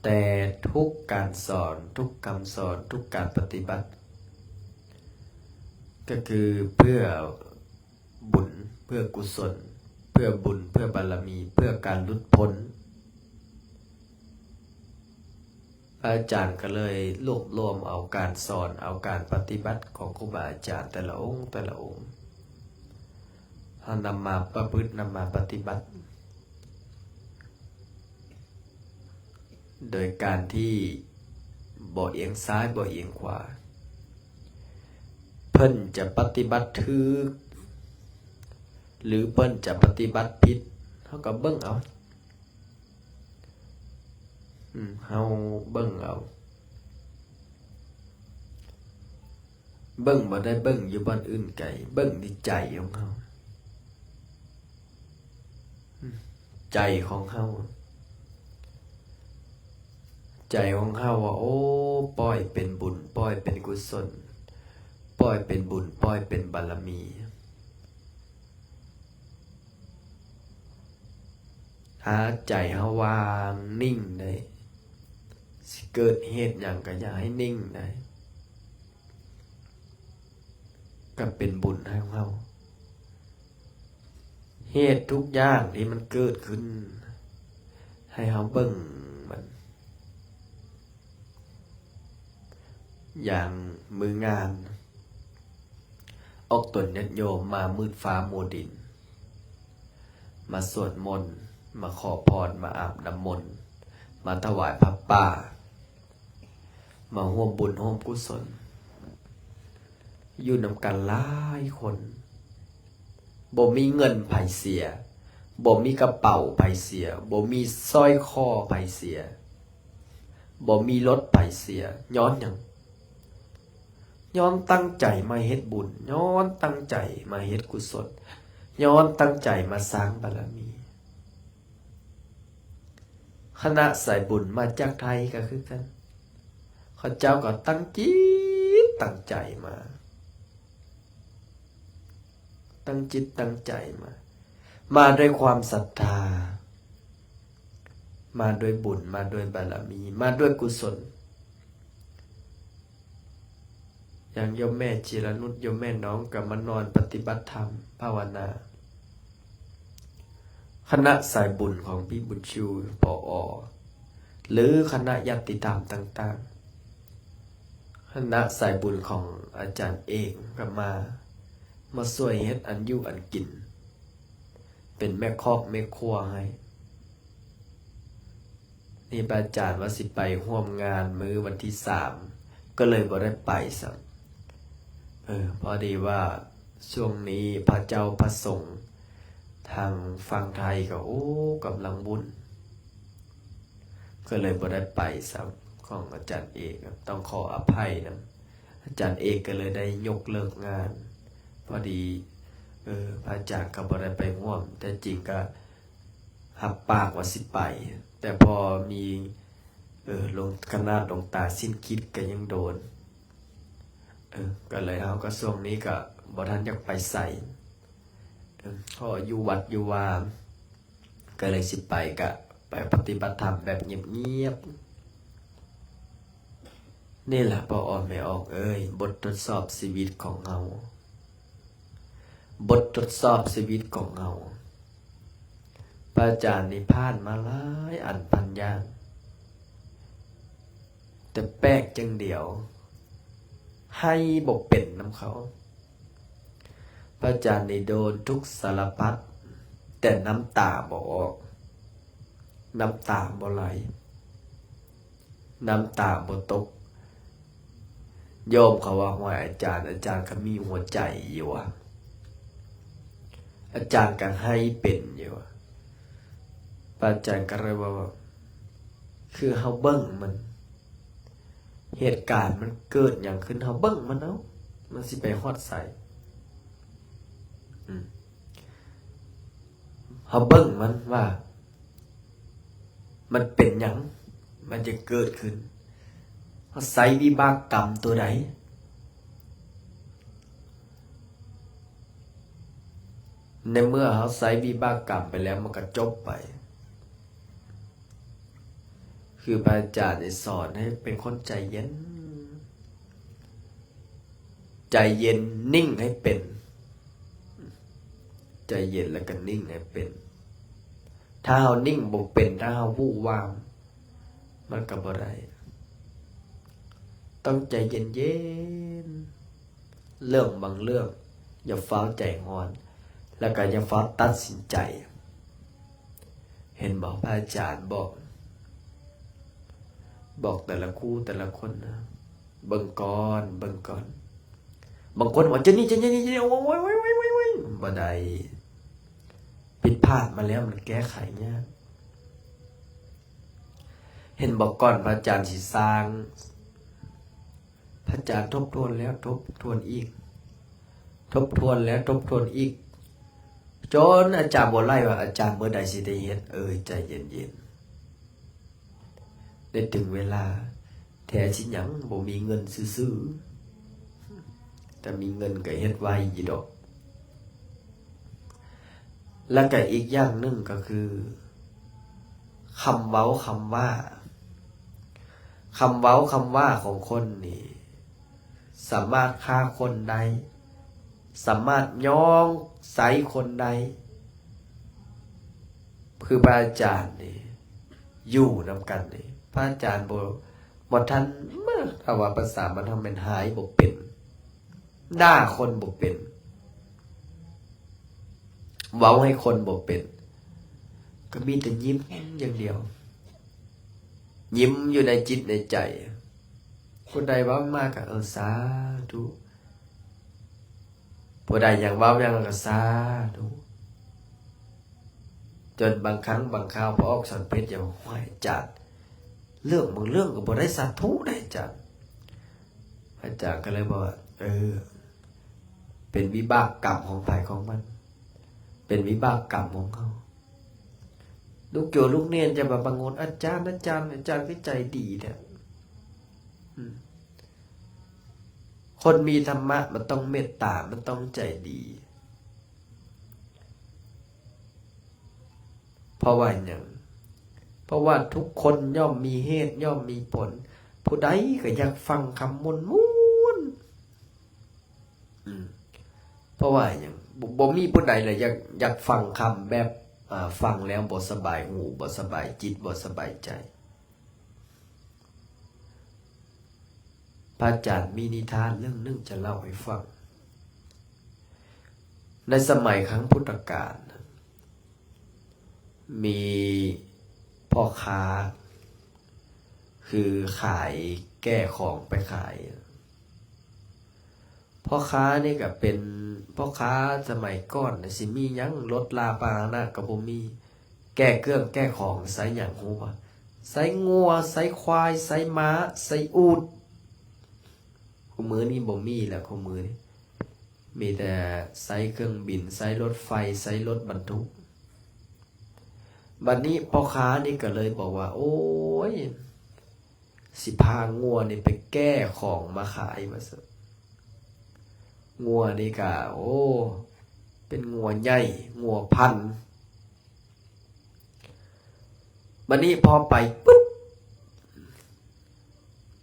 ແຕ່ທຸກການສອນ, ທຸກຄຳສອນ, ທຸກການປະຕິບັດ ກໍຄືເພື່ອ ບຸນເພື່ອກຸສົນ, ເພື່ອບຸນເພື່ອບາລະມີ, ເພື່ອການຫຼຸດພົ້ນ. ພະອາຈານກໍເລີຍລວບລວມເອົາການສອນ, ເອົາການປະຕິບັດຂອງຄູບາອາຈານແຕ່ລະອົງ, ແຕ່ລະອົງ, ເຮົານຳມາປະພຶດ, ນຳມາປະຕິບັດ. ໂດຍການທີ່ບໍ່ອຽງຊ້າຍບໍ່ອຽງຂວາ, ເພິ່ນຈະປະຕິບັດຖືກ ຫຼື ເພິ່ນຈະປະຕິບັດຜິດ, ເຮົາກໍເບິ່ງເອົາ. ອືມ, ເຮົາເບິ່ງເອົາ. ເບິ່ງບໍ່ໄດ້ເບິ່ງຢູ່ບ່ອນອື່ນໄກ, ເບິ່ງທີ່ໃຈຂອງເຮົາ. ອືມ, ໃຈຂອງເຮົາ, ໃຈຂອງເຮົາວ່າ ໂອ້, ປ່ອຍເປັນບຸນ, ປ່ອຍເປັນກຸສົນ, ປ່ອຍເປັນບຸນ, ປ່ອຍເປັນບາລະມີ. ຖ້າໃຈເຮົາວ່າງນິ່ງໄດ້, ຊິເກີດເຫດຫຍັງກໍຢາກໃຫ້ນິ່ງໄດ້, ກໍເປັນບຸນໃຫ້ເຮົາ. ເຫດທຸກຢ່າງທີ່ມັນເກີດຂຶ້ນ, ໃຫ້ເຮົາເບິ່ງມັນ. ຢ່າງມື້ງານ ອອກຕົນຍາດໂຍມມາມືດຟ້າມົວດິນ, ມາສວດມົນ, ມາຂໍພອນ, ມາອາບນ້ຳມົນ, ມາຖວາຍຜ້າປ່າ, ມາຮ່ວມບຸນຮ່ວມກຸສົນ, ຢູ່ນຳກັນຫຼາຍຄົນ. ບໍ່ມີເງິນໃຜເສຍ, ບໍ່ມີກະເປົາໃຜເສຍ, ບໍ່ມີສ້ອຍຄໍໃຜເສຍ, ບໍ່ມີລົດໃຜເສຍ. ຍ້ອນຫຍັງ? ຍ້ອນຕັ້ງໃຈມາເຮັດບຸນ, ຍ້ອນຕັ້ງໃຈມາເຮັດກຸສົນ, ຍ້ອນຕັ້ງໃຈມາສ້າງບາລະມີ. ຄະນະສາຍບຸນມາຈາກໄທກໍຄືກັນ, ເຂົາເຈົ້າກໍຕັ້ງຈິດຕັ້ງໃຈມາ, ຕັ້ງຈິດຕັ້ງໃຈມາ, ມາດ້ວຍຄວາມສັດທາ, ມາດ້ວຍບຸນ, ມາດ້ວຍບາລະມີ, ມາດ້ວຍກຸສົນ. ຢ່າງໂຍມແມ່ຈິລະນຸດ, ໂຍມແມ່ນ້ອງກໍມານອນປະຕິບັດທຳພາວະນາ. ຄະນະສາຍບຸນຂອງພີ່ບຸນຊູ ປອ ຫຼື ຄະນະຍາດຕິທຳຕ່າງໆ, ຄະນະສາຍບຸນຂອງອາຈານເອກກໍມາ, ມາຊ່ວຍເຮັດອັນຢູ່ອັນກິນ, ເປັນແມ່ຄອກແມ່ຄົວໃຫ້. ນີ້ພະອາຈານວ່າຊິໄປຮ່ວມງານມື້ວັນທີສາມ ກໍເລີຍບໍ່ໄດ້ໄປຊ້ຳ. ເອີ ພໍດີວ່າຊ່ວງນີ້ພະເຈົ້າພະສົງທາງຝັ່ງໄທກໍ ໂອ້ ກຳລັງວຸ້ນ, ກໍເລີຍບໍ່ໄດ້ໄປຊ້ຳ. ຂອງອາຈານເອກ ຕ້ອງຂໍອະໄພນຳ, ອາຈານເອກກໍເລີຍໄດ້ຍົກເລີກງານ. ພໍດີ ເອີ ພະອາຈານກໍບໍ່ໄດ້ໄປຮ່ວມ, ແທ້ຈິງກໍ ຮັບປາກວ່າຊິໄປ, ແຕ່ພໍມີ ເອີ ລົງ ຂະໜາດຫຼວງຕາສິ້ນຄິດກໍຍັງໂດນ. ເອີ ກໍເລີຍເຮົາກໍຊ່ວງນີ້ກໍບໍ່ທັນຢາກໄປໃສ, ເອີ ເພາະຢູ່ວັດຢູ່ວາ, ກໍເລີຍຊິໄປກະໄປປະຕິບັດທຳແບບງຽບໆ. ນີ້ລະ ພໍ່ອອກແມ່ອອກເອີຍ, ບົດທົດສອບຊີວິດຂອງເຮົາ, ບົດທົດສອບຊີວິດຂອງເຮົາ. ພະອາຈານນີ້ຜ່ານມາຫຼາຍອັນພັນຢ່າງ, ແຕ່ແປກຢ່າງດຽວ, ໄຫ້ບໍ່ເປັນນຳເຂົາ. ພະອາຈານນີ້ໂດນທຸກສາລະພັດ ແຕ່ນ້ຳຕາບໍ່ອອກ, ນ້ຳຕາບໍ່ໄຫຼ, ນ້ຳຕາບໍ່ຕົກ. ໂຍມເຂົາວ່າ ຫ້ວຍ ອາຈານ, ອາຈານກໍມີຫົວໃຈຢູ່ຫວາ, ອາຈານກໍໄຫ້ເປັນຢູ່ຫວາ. ພະອາຈານກໍເລີຍວ່າ ຄືເຮົາເບິ່ງມັນ, ເຫດການມັນເກີດຫຍັງຂຶ້ນ ເຮົາເບິ່ງມັນເອົາ, ມັນຊິໄປຮອດໃສ. ອືມ ເຮົາເບິ່ງມັນວ່າ ມັນເປັນຫຍັງ ມັນຈຶ່ງເກີດຂຶ້ນ, ເຮົາໃຊ້ວິບາກກຳຕົວໃດ. ໃນເມື່ອເຮົາໃຊ້ວິບາກກຳໄປແລ້ວ ມັນກໍຈົບໄປ. ຄືພະອາຈານໄດ້ສອນໃຫ້ເປັນຄົນໃຈເຢັນ, ໃຈເຢັນ, ນິ່ງໃຫ້ເປັນ, ໃຈເຢັນແລ້ວກໍນິ່ງໃຫ້ເປັນ. ຖ້າເຮົານິ່ງບໍ່ເປັນ, ຖ້າເຮົາວູບວາມ, ມັນກໍບໍ່ໄດ້. ຕ້ອງໃຈເຢັນໆ. ເລື່ອງບາງເລື່ອງຢ່າຟ້າວໃຈຮ້ອນ ແລ້ວກໍຢ່າຟ້າວຕັດສິນໃຈ. ເຫັນບໍ່ ພະອາຈານບອກ, ບອກແຕ່ລະຄູ່ແຕ່ລະຄົນນະ, ເບິ່ງກ່ອນ, ເບິ່ງກ່ອນ. ບາງຄົນວ່າ ເຈົ້ານີ້, ເຈົ້ານີ້, ເຈົ້ານີ້, ໂອ້ຍ, ໂອ້ຍ, ໂອ້ຍ, ໂອ້ຍ, ໂອ້ຍ, ບໍ່ໄດ້. ຜິດພາດມາແລ້ວມັນແກ້ໄຂຍາກ. ເຫັນບໍ່ ກ່ອນພະອາຈານຊິສ້າງ, ພະອາຈານທົບທວນແລ້ວທົບທວນອີກ, ທົບທວນແລ້ວທົບທວນອີກ, ຈົນອາຈານບໍ່ໄລ່ວ່າ ອາຈານມື້ໃດຊິໄດ້ເຮັດ. ເອີ ໃຈເຢັນໆ, ໄດ້ເຖິງເວລາ. ແທ້ຊິຫຍັງ ບໍ່ມີເງິນຊື່ໆ, ຖ້າມີເງິນກໍເຮັດໄວຢູ່ດອກ. ແລ້ວກໍອີກຢ່າງໜຶ່ງກໍຄື ຄຳເວົ້າຄຳວ່າ, ຄຳເວົ້າຄຳວ່າຂອງຄົນນີ້ ສາມາດຂ້າຄົນໄດ້, ສາມາດຍ້ອງໃສ່ຄົນໄດ້. ຄືພະອາຈານນີ້ ຢູ່ນຳກັນນີ້ ພະອາຈານບໍ່, ບໍ່ທັນມາ, ຖ້າວ່າພາສາບ້ານເຮົາແມ່ນຮ້າຍບໍ່ເປັນ, ດ່າຄົນບໍ່ເປັນ, ເວົ້າໃຫ້ຄົນບໍ່ເປັນ, ກໍມີແຕ່ຍິ້ມຢ່າງດຽວ, ຍິ້ມຢູ່ໃນຈິດໃນໃຈ. ຜູ້ໃດເວົ້າມາກໍ ເອີ ສາທຸ, ຜູ້ໃດຢາກເວົ້າຫຍັງກໍສາທຸ. ຈົນບາງຄັ້ງບາງຄາວ ພໍອອກສັນເພັດ ຢາກ ຫ້ວຍ ອາຈານ, ເລື່ອງບາງເລື່ອງກໍບໍ່ໄດ້ສາທຸໄດ໋ອາຈານ. ອາຈານກໍເລີຍບອກວ່າ ເອີ ເປັນວິບາກກຳຂອງໃຜຂອງມັນ, ເປັນວິບາກກຳຂອງເຮົາ. ລູກໂຍມລູກເນນຈະມາບັງງອນ ອາຈານ, ອາຈານ, ອາຈານຄືໃຈດີແທ້. ອືມ ຄົນມີທຳມະມັນຕ້ອງເມດຕາ, ມັນຕ້ອງໃຈດີ. ເພາະວ່າຫຍັງ? ເພາະວ່າທຸກຄົນຍ່ອມມີເຫດ ຍ່ອມມີຜົນ. ຜູ້ໃດກໍຢາກຟັງຄຳມ່ວນໆ. ອືມ ເພາະວ່າຫຍັງ? ບໍ່ ບໍ່ມີຜູ້ໃດລະຢາກ ຢາກຟັງຄຳແບບ ອາ ຟັງແລ້ວບໍ່ສະບາຍຫູ ບໍ່ສະບາຍຈິດ ບໍ່ສະບາຍໃຈ. ພະອາຈານມີນິທານເລື່ອງໜຶ່ງຈະເລົ່າໃຫ້ຟັງ. ໃນສະໄໝຄັ້ງພຸດທະການ ມີພໍ່ຄ້າ ຄືຂາຍແກ້ຂອງໄປຂາຍ. ພໍ່ຄ້ານີ້ກໍເປັນພໍ່ຄ້າສະໄໝກ່ອນ ຊິມີຫຍັງ ລົດລາພາຫະນະກໍບໍ່ມີ, ແກ້ເຄື່ອງແກ້ຂອງໃຊ້ຫຍັງຮູ້ບໍ່? ໃຊ້ງົວ ໃຊ້ຄວາຍ ໃຊ້ມ້າ ໃຊ້ອູດ. ຄູ່ມື້ນີ້ບໍ່ມີແລ້ວ, ຄູ່ມື້ນີ້ມີແຕ່ໃຊ້ເຄື່ອງບິນ ໃຊ້ລົດໄຟ ໃຊ້ລົດບັນທຸກ. ບັດນີ້ພໍ່ຄ້ານີ້ກໍເລີຍບອກວ່າ ໂອ້ຍ ຊິພາງົວນີ້ໄປແກ້ຂອງມາຂາຍວ່າຊັ້ນ. ງົວນີ້ກະ ໂອ້ ເປັນງົວໃຫຍ່ ງົວພັນ. ບັດນີ້ພໍໄປປຶບ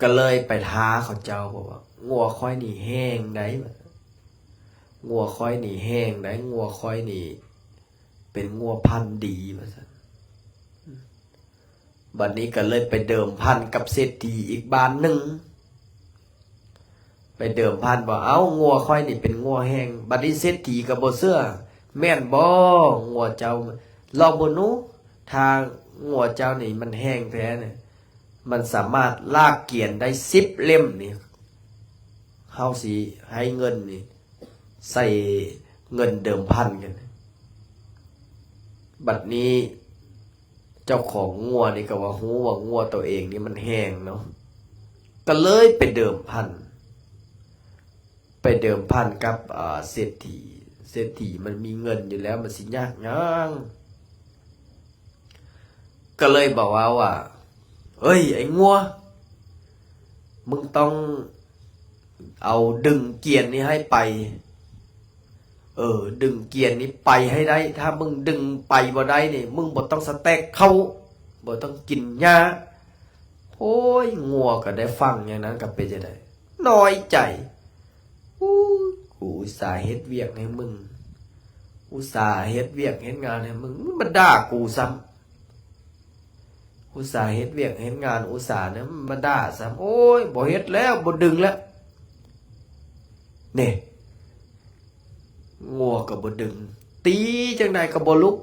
ກໍເລີຍໄປທ້າເຂົາເຈົ້າ ບອກວ່າ ງົວຂ້ອຍນີ້ແຮງໃດ໋ ງົວຂ້ອຍນີ້ແຮງໃດ໋ ງົວຂ້ອຍນີ້ ເປັນງົວພັນດີວ່າຊັ້ນ. ບັດນີ້ກໍເລີຍໄປເດີມພັນກັບເສດຖີອີກບ້ານໜຶ່ງ. ໄປເດີມພັນບໍ່? ເອົ້າ ງົວຂ້ອຍນີ້ເປັນງົວແຮງ. ບັດນີ້ເສດຖີກໍບໍ່ເຊື່ອ. ແມ່ນບໍ່? ງົວເຈົ້າ ລອງເບິ່ງດູ ຖ້າງົວເຈົ້ານີ້ມັນແຮງແທ້ນີ້ ມັນສາມາດລາກກຽນໄດ້ສິບເຫຼັ້ມນີ້ ເຮົາຊິໃຫ້ເງິນນີ້ ໃສ່ເງິນເດີມພັນກັນ. ບັດນີ້ເຈົ້າຂອງງົວນີ້ກໍວ່າຮູ້ວ່າງົວໂຕເອງນີ້ມັນແຮງເນາະ ກໍເລີຍໄປເດີມພັນ ໄປເດີມພັນກັບ ເອີ ເສດຖີ. ເສດຖີມັນມີເງິນຢູ່ແລ້ວ ມັນຊິຍາກຫຍັງ? ກໍເລີຍບອກວ່າ ວ່າ ເອີຍ ໄອ້ງົວ ມຶງຕ້ອງເອົາດຶງກຽນນີ້ໃຫ້ໄປ. ເອີ ດຶງກຽນນີ້ໄປໃຫ້ໄດ້. ຖ້າມຶງດຶງໄປບໍ່ໄດ້ນີ້ ມຶງບໍ່ຕ້ອງສະແຕັກເຂົ້າ ບໍ່ຕ້ອງກິນຫຍ້າ. ໂອ້ຍ ງົວກໍໄດ້ຟັງຢ່າງນັ້ນກໍເປັນຈັ່ງໃດ? ນ້ອຍໃຈ. ອູ້ ກູອຸດສາເຮັດວຽກໃຫ້ມຶງ ອຸດສາເຮັດວຽກເຮັດງານໃຫ້ມຶງ ມຶງມາດ່າກູຊ້ຳ. ອຸດສາເຮັດວຽກເຮັດງານ ອຸດສານະ ມາດ່າຊ້ຳ. ໂອ້ຍ ບໍ່ເຮັດແລ້ວ ບໍ່ດຶງແລ້ວ. ນີ້ ງົວກໍບໍ່ດຶງ ຕີຈັ່ງໃດກໍບໍ່ລຸກ.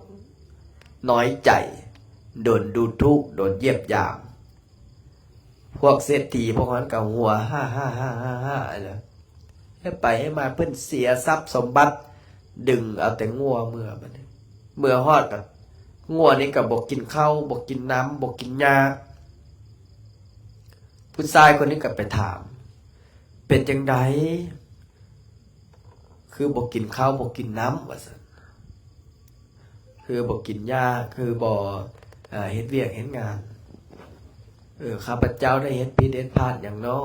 ນ້ອຍໃຈ ໂດນດູຖູກ ໂດນຢຽບຢາມ. ພວກເສດຖີພວກນັ້ນກໍຫົວ ຮາໆໆໆ ແລ້ວ ເຮັດໄປເຮັດມາເພິ່ນເສຍຊັບສົມບັດ ດຶງເອົາແຕ່ງົວເມືອ. ບັດນີ້ເມືອຮອດກໍ ງົວນີ້ກໍບໍ່ກິນເຂົ້າ ບໍ່ກິນນ້ຳ ບໍ່ກິນຫຍ້າ. ຜູ້ຊາຍຄົນນີ້ກໍໄປຖາມ ເປັນຈັ່ງໃດ? ຄືບໍ່ກິນເຂົ້າບໍ່ກິນນ້ຳ ວ່າຊັ້ນ. ຄືບໍ່ກິນຫຍ້າ ຄືບໍ່ ເຮັດວຽກເຮັດງານ. ເອີ ຂ້າພະເຈົ້າໄດ້ເຮັດຜິດເຮັດພາດຫຍັງເນາະ?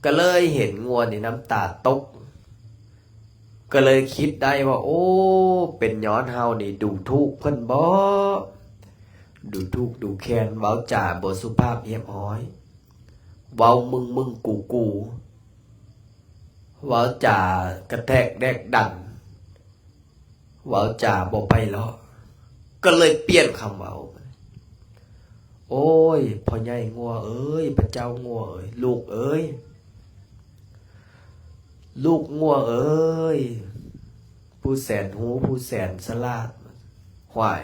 ກໍເລີຍເຫັນງົວນີ້ນ້ຳຕາຕົກ ກໍເລີຍຄິດໄດ້ວ່າ ໂອ້ ເປັນຍ້ອນເຮົານີ້ດູຖູກເພິ່ນບໍ? ດູຖູກດູແຄນ ເວົ້າຈາບໍ່ສຸພາບຮຽບຮ້ອຍ ເວົ້າມຶງໆກູໆ ເວົ້າຈາກະແທກແດກດັນ ເວົ້າຈາບໍ່ໄພເລາະ ກໍເລີຍປ່ຽນຄຳເວົ້າ. ໂອ້ຍ ພໍ່ໃຫຍ່ງົວເອີຍ ພະເຈົ້າງົວເອີຍ ລູກເອີຍ ລູກງົວເອີຍ ຜູ້ແສນຮູ້ ຜູ້ແສນສະຫຼາດ. ຫວາຍ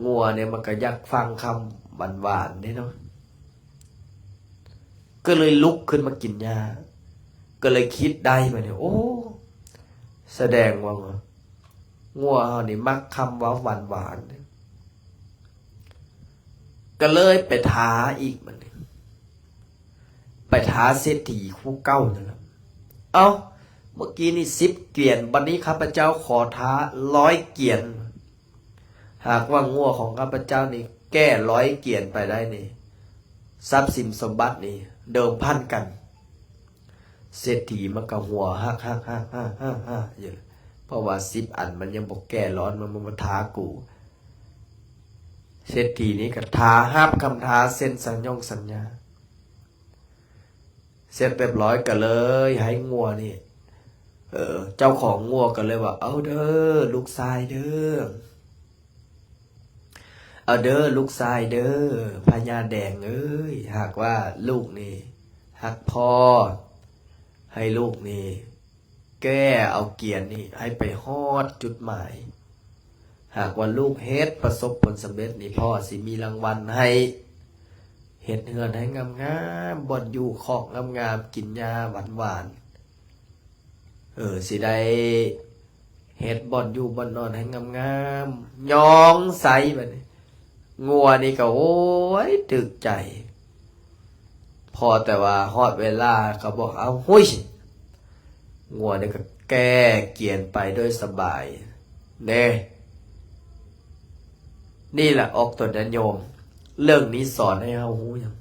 ງົວນີ້ມັນກໍຢາກຟັງຄຳຫວານໆເດ້ເນາະ. ກໍເລີຍລຸກຂຶ້ນມາກິນຫຍ້າ ກໍເລີຍຄິດໄດ້ບາດນີ້ ໂອ້ ສະແດງວ່າງົວເຮົານີ້ມັກຄຳເວົ້າຫວານໆ. ກໍເລີຍໄປທ້າອີກບາດນີ້ ໄປທ້າເສດຖີຜູ້ເກົ່ານັ້ນລະ. ເອົ້າ ເມື່ອກີ້ນີ້ສິບກຽນ ບັດນີ້ຂ້າພະເຈົ້າຂໍທ້າຮ້ອຍກຽນ. ຫາກວ່າງົວຂອງຂ້າພະເຈົ້ານີ້ແກ້ຮ້ອຍກຽນໄປໄດ້ນີ້ ຊັບສິນສົມບັດນີ້ເດີມພັນກັນ. ເສດຖີມັນກໍຫົວຮາກໆໆໆຢູ່ ເພາະວ່າສິບອັນມັນຍັງບໍ່ແກ້ຮ້ອນ ມັນບໍ່ມາທ້າກູ. ເສດຖີນີ້ກໍທ້າ ຮັບຄຳທ້າ ເຊັນສັນຍົງສັນຍາ. ເສັດຮຽບຮ້ອຍກໍເລີຍໃຫ້ງົວນີ້ ເອີ ເຈົ້າຂອງງົວກໍເລີຍວ່າ ເອົາເດີລູກຊາຍເດີ ເອົາເດີລູກຊາຍເດີ ພະຍາແດງເອີຍ ຫາກວ່າລູກນີ້ຮັກພໍ່ ໃຫ້ລູກນີ້ ແກ້ເອົາກຽນນີ້ໃຫ້ໄປຮອດຈຸດໝາຍ. ຫາກວ່າລູກເຮັດປະສົບຜົນສຳເລັດນີ້ ພໍ່ຊິມີລາງວັນໃຫ້. ເຮັດເຮືອນໃຫ້ງາມໆ ບ່ອນຢູ່ຄອກງາມໆ ກິນຫຍ້າຫວານໆ. ເອີ ຊິໄດ້ເຮັດບ່ອນຢູ່ບ່ອນນອນໃຫ້ງາມໆ ຍ້ອງໃສ່. ບັດນີ້ ງົວນີ້ກໍ ໂອ້ຍ ຖືກໃຈ ພໍແຕ່ວ່າຮອດເວລາເຂົາບອກ ເອົາ ຫຸ້ຍ ງົວນີ້ກໍແກ້ກຽນໄປໂດຍສະບາຍເດ້. ນີ້ລະອອກຕົນຍາດໂຍມ ເລື່ອງນີ້ສອນໃຫ້ເຮົາຮູ້ຫຍັງ?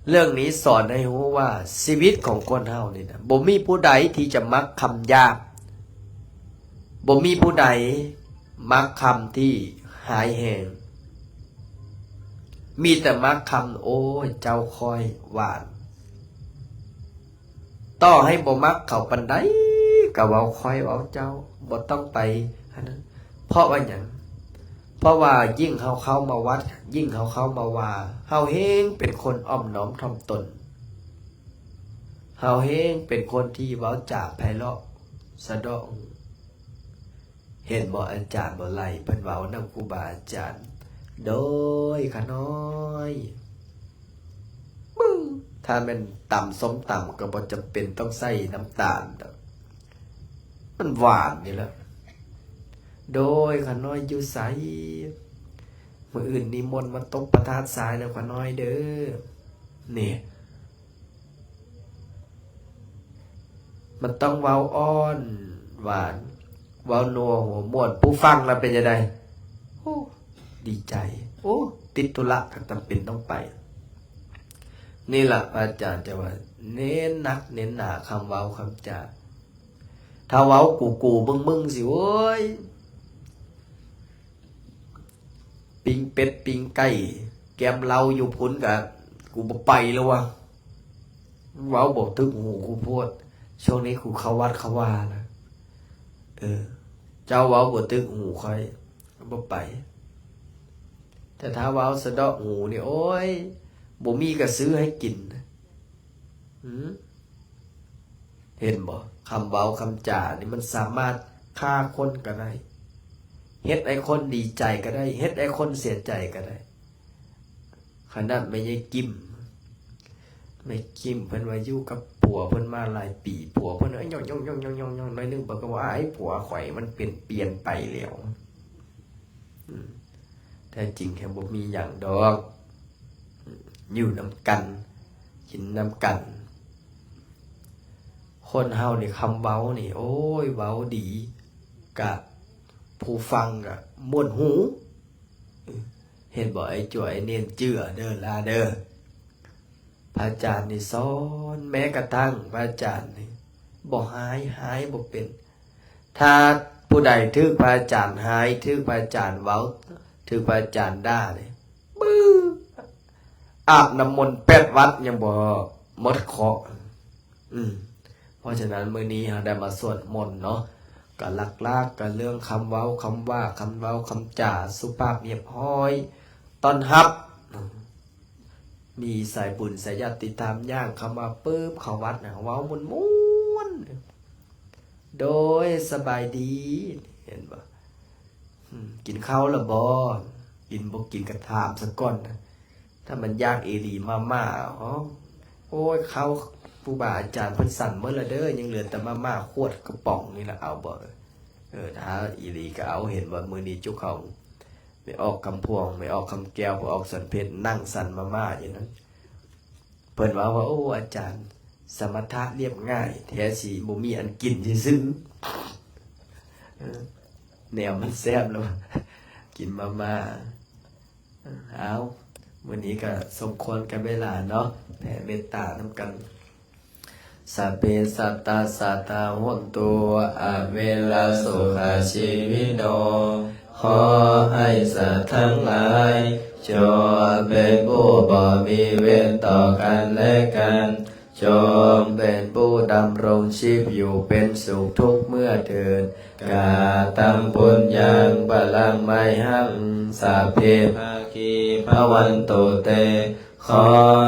ເລື່ອງນີ້ສອນໃຫ້ຮູ້ວ່າຊີວິດຂອງຄົນເຮົານີ້ນະ ບໍ່ມີຜູ້ໃດທີ່ຈະມັກຄຳຫຍາບ ບໍ່ມີຜູ້ໃດມັກຄຳທີ່ຮ້າຍແຮງ ມີແຕ່ມັກຄຳ ໂອ້ຍ ເຈົ້າຂ້ອຍຫວານ. ຕໍ່ໃຫ້ບໍ່ມັກເຂົາປານໃດ ກໍເວົ້າຂ້ອຍເວົ້າເຈົ້າ ບໍ່ຕ້ອງໄປອັນນັ້ນ. ເພາະວ່າຫຍັງ? ເພາະວ່າຍິ່ງເຮົາເຂົ້າມາວັດ ຍິ່ງເຮົາເຂົ້າມາວາ ເຮົາແຮ່ງເປັນຄົນອ່ອມນ້ອມຖ່ອມຕົນ. ເຮົາແຮ່ງເປັນຄົນທີ່ເວົ້າຈາໄພເລາະສະເດາະຫູ. ເຫັນບໍ່ ອາຈານບໍ່ໄຫຼ ເພິ່ນເວົ້ານຳຄູບາອາຈານ. ໂດຍ ຂ້ານ້ອຍ ບຶ້ງ ຖ້າແມ່ນຕຳສົ້ມຕຳກໍບໍ່ຈຳເປັນຕ້ອງໃສ່ນ້ຳຕານດອກ ມັນຫວານຢູ່ແລ້ວ. ໂດຍ ຂ້ານ້ອຍຢູ່ໃສ? ມື້ອື່ນນິມົນມາຕົກພະທາດຊາຍແລ້ວ ຂ້ານ້ອຍເດີ. ນີ້ ມັນຕ້ອງເວົ້າອ່ອນຫວານ ເວົ້ານົວຫົວມ່ວນ ຜູ້ຟັງລະເປັນຈັ່ງໃດ? ໂອ້ ດີໃຈ ໂອ້ ຕິດທຸລະກໍຈຳເປັນຕ້ອງໄປ. ນີ້ລະພະອາຈານຈະວ່າເນັ້ນໜັກເນັ້ນໜາຄຳເວົ້າຄຳຈາ. ຖ້າເວົ້າກູໆເບິ່ງໆຊິ ໂອ້ຍ ປີ້ງເປັດປີ້ງໄກ່ແກ້ມເຫຼົ້າຢູ່ພຸ້ນກະ ກູບໍ່ໄປແລ້ວວະ. ເວົ້າບໍ່ຖືກຫູກູໂພດ. ຊ່ວງນີ້ກູເຂົ້າວັດເຂົ້າວານະ. ເອີ ເຈົ້າເວົ້າບໍ່ຖືກຫູຂ້ອຍ ບໍ່ໄປ. ແຕ່ຖ້າເວົ້າສະເດາະຫູນີ້ ໂອ້ຍ ບໍ່ມີກະຊື້ໃຫ້ກິນ. ຫືມ ເຫັນບໍ່? ຄຳເວົ້າຄຳຈານີ້ມັນສາມາດຂ້າຄົນກໍໄດ້ ເຮັດໃຫ້ຄົນດີໃຈກໍໄດ້ ເຮັດໃຫ້ຄົນເສຍໃຈກໍໄດ້. ຂະໜາດແມ່ໃຫຍ່ກິມ ແມ່ກິມເພິ່ນວ່າຢູ່ກັບຜົວເພິ່ນມາຫຼາຍປີ ຜົວເພິ່ນຫຍ້ອງໆໆໆໜ້ອຍໜຶ່ງ ເພິ່ນກໍວ່າ ອ້າຍ ຜົວຂ້ອຍມັນເປັນປ່ຽນໄປແລ້ວ. ອືມ ແທ້ຈິງແທ້ບໍ່ມີຫຍັງດອກ ຢູ່ນຳກັນ ກິນນຳກັນ. ຄົນເຮົານີ້ຄຳເວົ້ານີ້ ໂອ້ຍ ເວົ້າດີ ກະຜູ້ຟັງກະມ່ວນຫູ. ເຫັນບໍ່ ໄອ້ຈົວໄອ້ເນນ ເຈື່ອເດີຫຼ້າເດີ. ພະອາຈານນີ້ສອນ ແມ້ກະທັ່ງພະອາຈານນີ້ບໍ່ຮ້າຍ ຮ້າຍບໍ່ເປັນ. ຖ້າຜູ້ໃດຖືກພະອາຈານຮ້າຍ ຖືກພະອາຈານເວົ້າ ຖືກພະອາຈານດ່ານີ້ ບຶ້ງ ອາບນ້ຳມົນແປດວັດຍັງບໍ່ໝົດເຄາະ. ອືມ ເພາະສະນັ້ນມື້ນີ້ເຮົາໄດ້ມາສວດມົນເນາະ ກະຫຼັກໆກະເລື່ອງຄຳເວົ້າຄຳວ່າ ຄຳເວົ້າຄຳຈາສຸພາບຮຽບຮ້ອຍ ຕ້ອນຮັບ ມີສາຍບຸນສາຍຍາດຕິດຕາມ ຍ່າງເຂົ້າມາປຶບ ເຂົ້າວັດນະ ເວົ້າມ່ວນໆ ໂດຍ ສະບາຍດີ ເຫັນບໍ່? ອືມ ກິນເຂົ້າແລ້ວບໍ່? ກິນບໍ່ກິນກໍຖາມສະກ່ອນນະ. ຖ້າມັນຢາກອີ່ຫຼີມາມ່າ ໂອ້ຍ ເຂົ້າຄູບາອາຈານເພິ່ນສັນໝົດແລ້ວເດີ ຍັງເຫຼືອແຕ່ມາມ່າຂວດກະປ໋ອງນີ້ລະ ເອົາບໍ່? ເອີ ຖ້າອີ່ຫຼີກໍເອົາ. ເຫັນວ່າມື້ນີ້ຈຸເຂົາ ແມ່ອອກຄຳພວງ ແມ່ອອກຄຳແກ້ວ ພໍ່ອອກສອນເພັດ ນັ່ງສັນມາມ່າຢູ່ນັ້ນ. ເພິ່ນເວົ້າວ່າ ໂອ້ ອາຈານ ສະມະຖະລຽບງ່າຍ ແທ້ຊິບໍ່ມີອັນກິນຊື່ໆ ເອີ ແນວມັນແຊບແລ້ວ ກິນມາມ່າ. ເອົາ ມື້ນີ້ກໍສົມຄວນກັບເວລາເນາະ ແຜ່ເມດຕານຳກັນ. Sabbe sattā sukhitā hontu, averā sukhajīvino. ຂໍໃຫ້ສັດທັງຫຼາຍ ຈົ່ງເປັນຜູ້ບໍ່ມີເວນຕໍ່ກັນແລະກັນ, ຈົ່ງເປັນຜູ້ດຳລົງຊີບຢູ່ເປັນສຸກທຸກເມື່ອເທີ້ນ. Kataṃ puññaṃ phalaṃ mayhaṃ, sabbe bhāgī bhavantu te. ຂໍ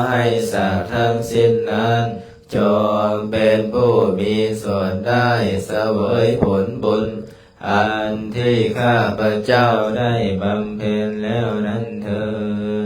ໃຫ້ສັດທັງສິ້ນນັ້ນ ຈົ່ງເປັນຜູ້ມີສ່ວນໄດ້ສະເຫວີຍຜົນບຸນ ອັນທີ່ຂ້າພະເຈົ້າໄດ້ບຳເພັນແລ້ວນັ້ນເທີ້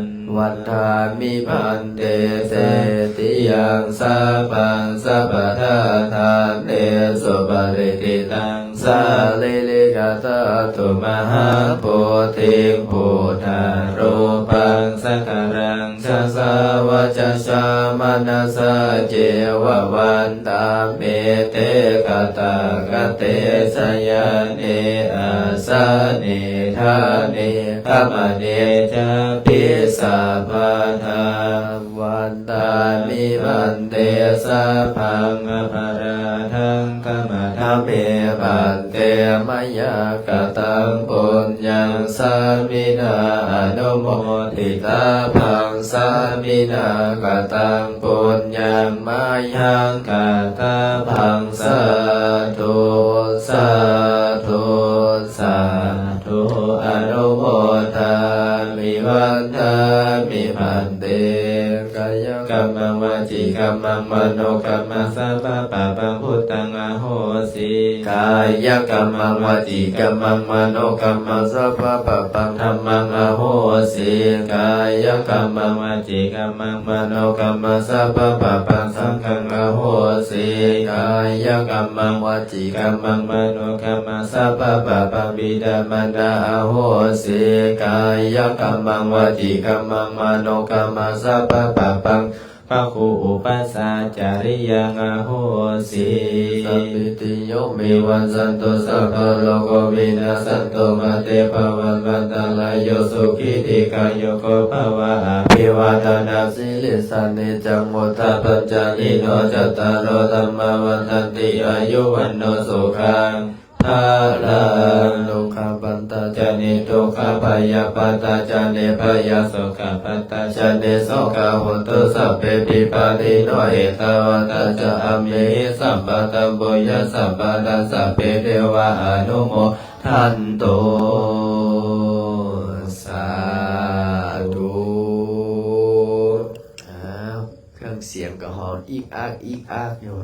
ນ. Vandāmi bhante cetiyaṃ sabbaṃ sabbattha, ṭhānesu patiṭṭhitaṃ sārīrikadhātu mahābodhiṃ buddharūpaṃ sakalaṃ sadā vacasā manasā ceva. Vandāmi te tathāgate sayane āsane ṭhāne gamane cāpi sabbadā. Vandāmi bhante sabbaṃ aparādhaṃ khamatha me bhante, mayā kataṃ puññaṃ sāminā anumoditabbaṃ, sāminā kataṃ puññaṃ mayhaṃ dātabbaṃ. Sādhu sādhu sādhu, anumodāmi. Vandāmi bhante. Kāyakammaṃ vacīkaṃ kammaṃ manokammaṃ sabbapapaṃ buddhaṃ ahosi. Kāyakammaṃ vacīkammaṃ manokammaṃ sabbapapaṃ dhammaṃ ahosi. Kāyakammaṃ vacīkammaṃ manokammaṃ sabbapapaṃ saṅghaṃ ahosi. Kāyakammaṃ vacīkammaṃ manokammaṃ sabbapapaṃ pitamātā ahosi. Kāyakammaṃ vacīkammaṃ manokammaṃ sabbapapaṃ bhikkhu upāsācariyaṃ ahosi. Sabbītiyo vivajjantu sabbarogo vinassatu mā te bhavatvantarāyo sukhī dīghāyuko bhava. Abhivādanasīlissa niccaṃ vuḍḍhāpacāyino cattāro dhammā vaḍḍhanti āyu vaṇṇo sukhaṃ balaṃ. Dukkhappattā ca niddukkhā bhayappattā ca nibbhayā sokappattā ca nissokā hontu sabbepi pāṇino. Ettāvatā ca amhehi sambhataṃ puññasampadaṃ sabbe devānumodantu sādhu. ອ້າວ ເຄື່ອງສຽງກໍຮ້ອງອີກອາກອີກອາກຢູ່.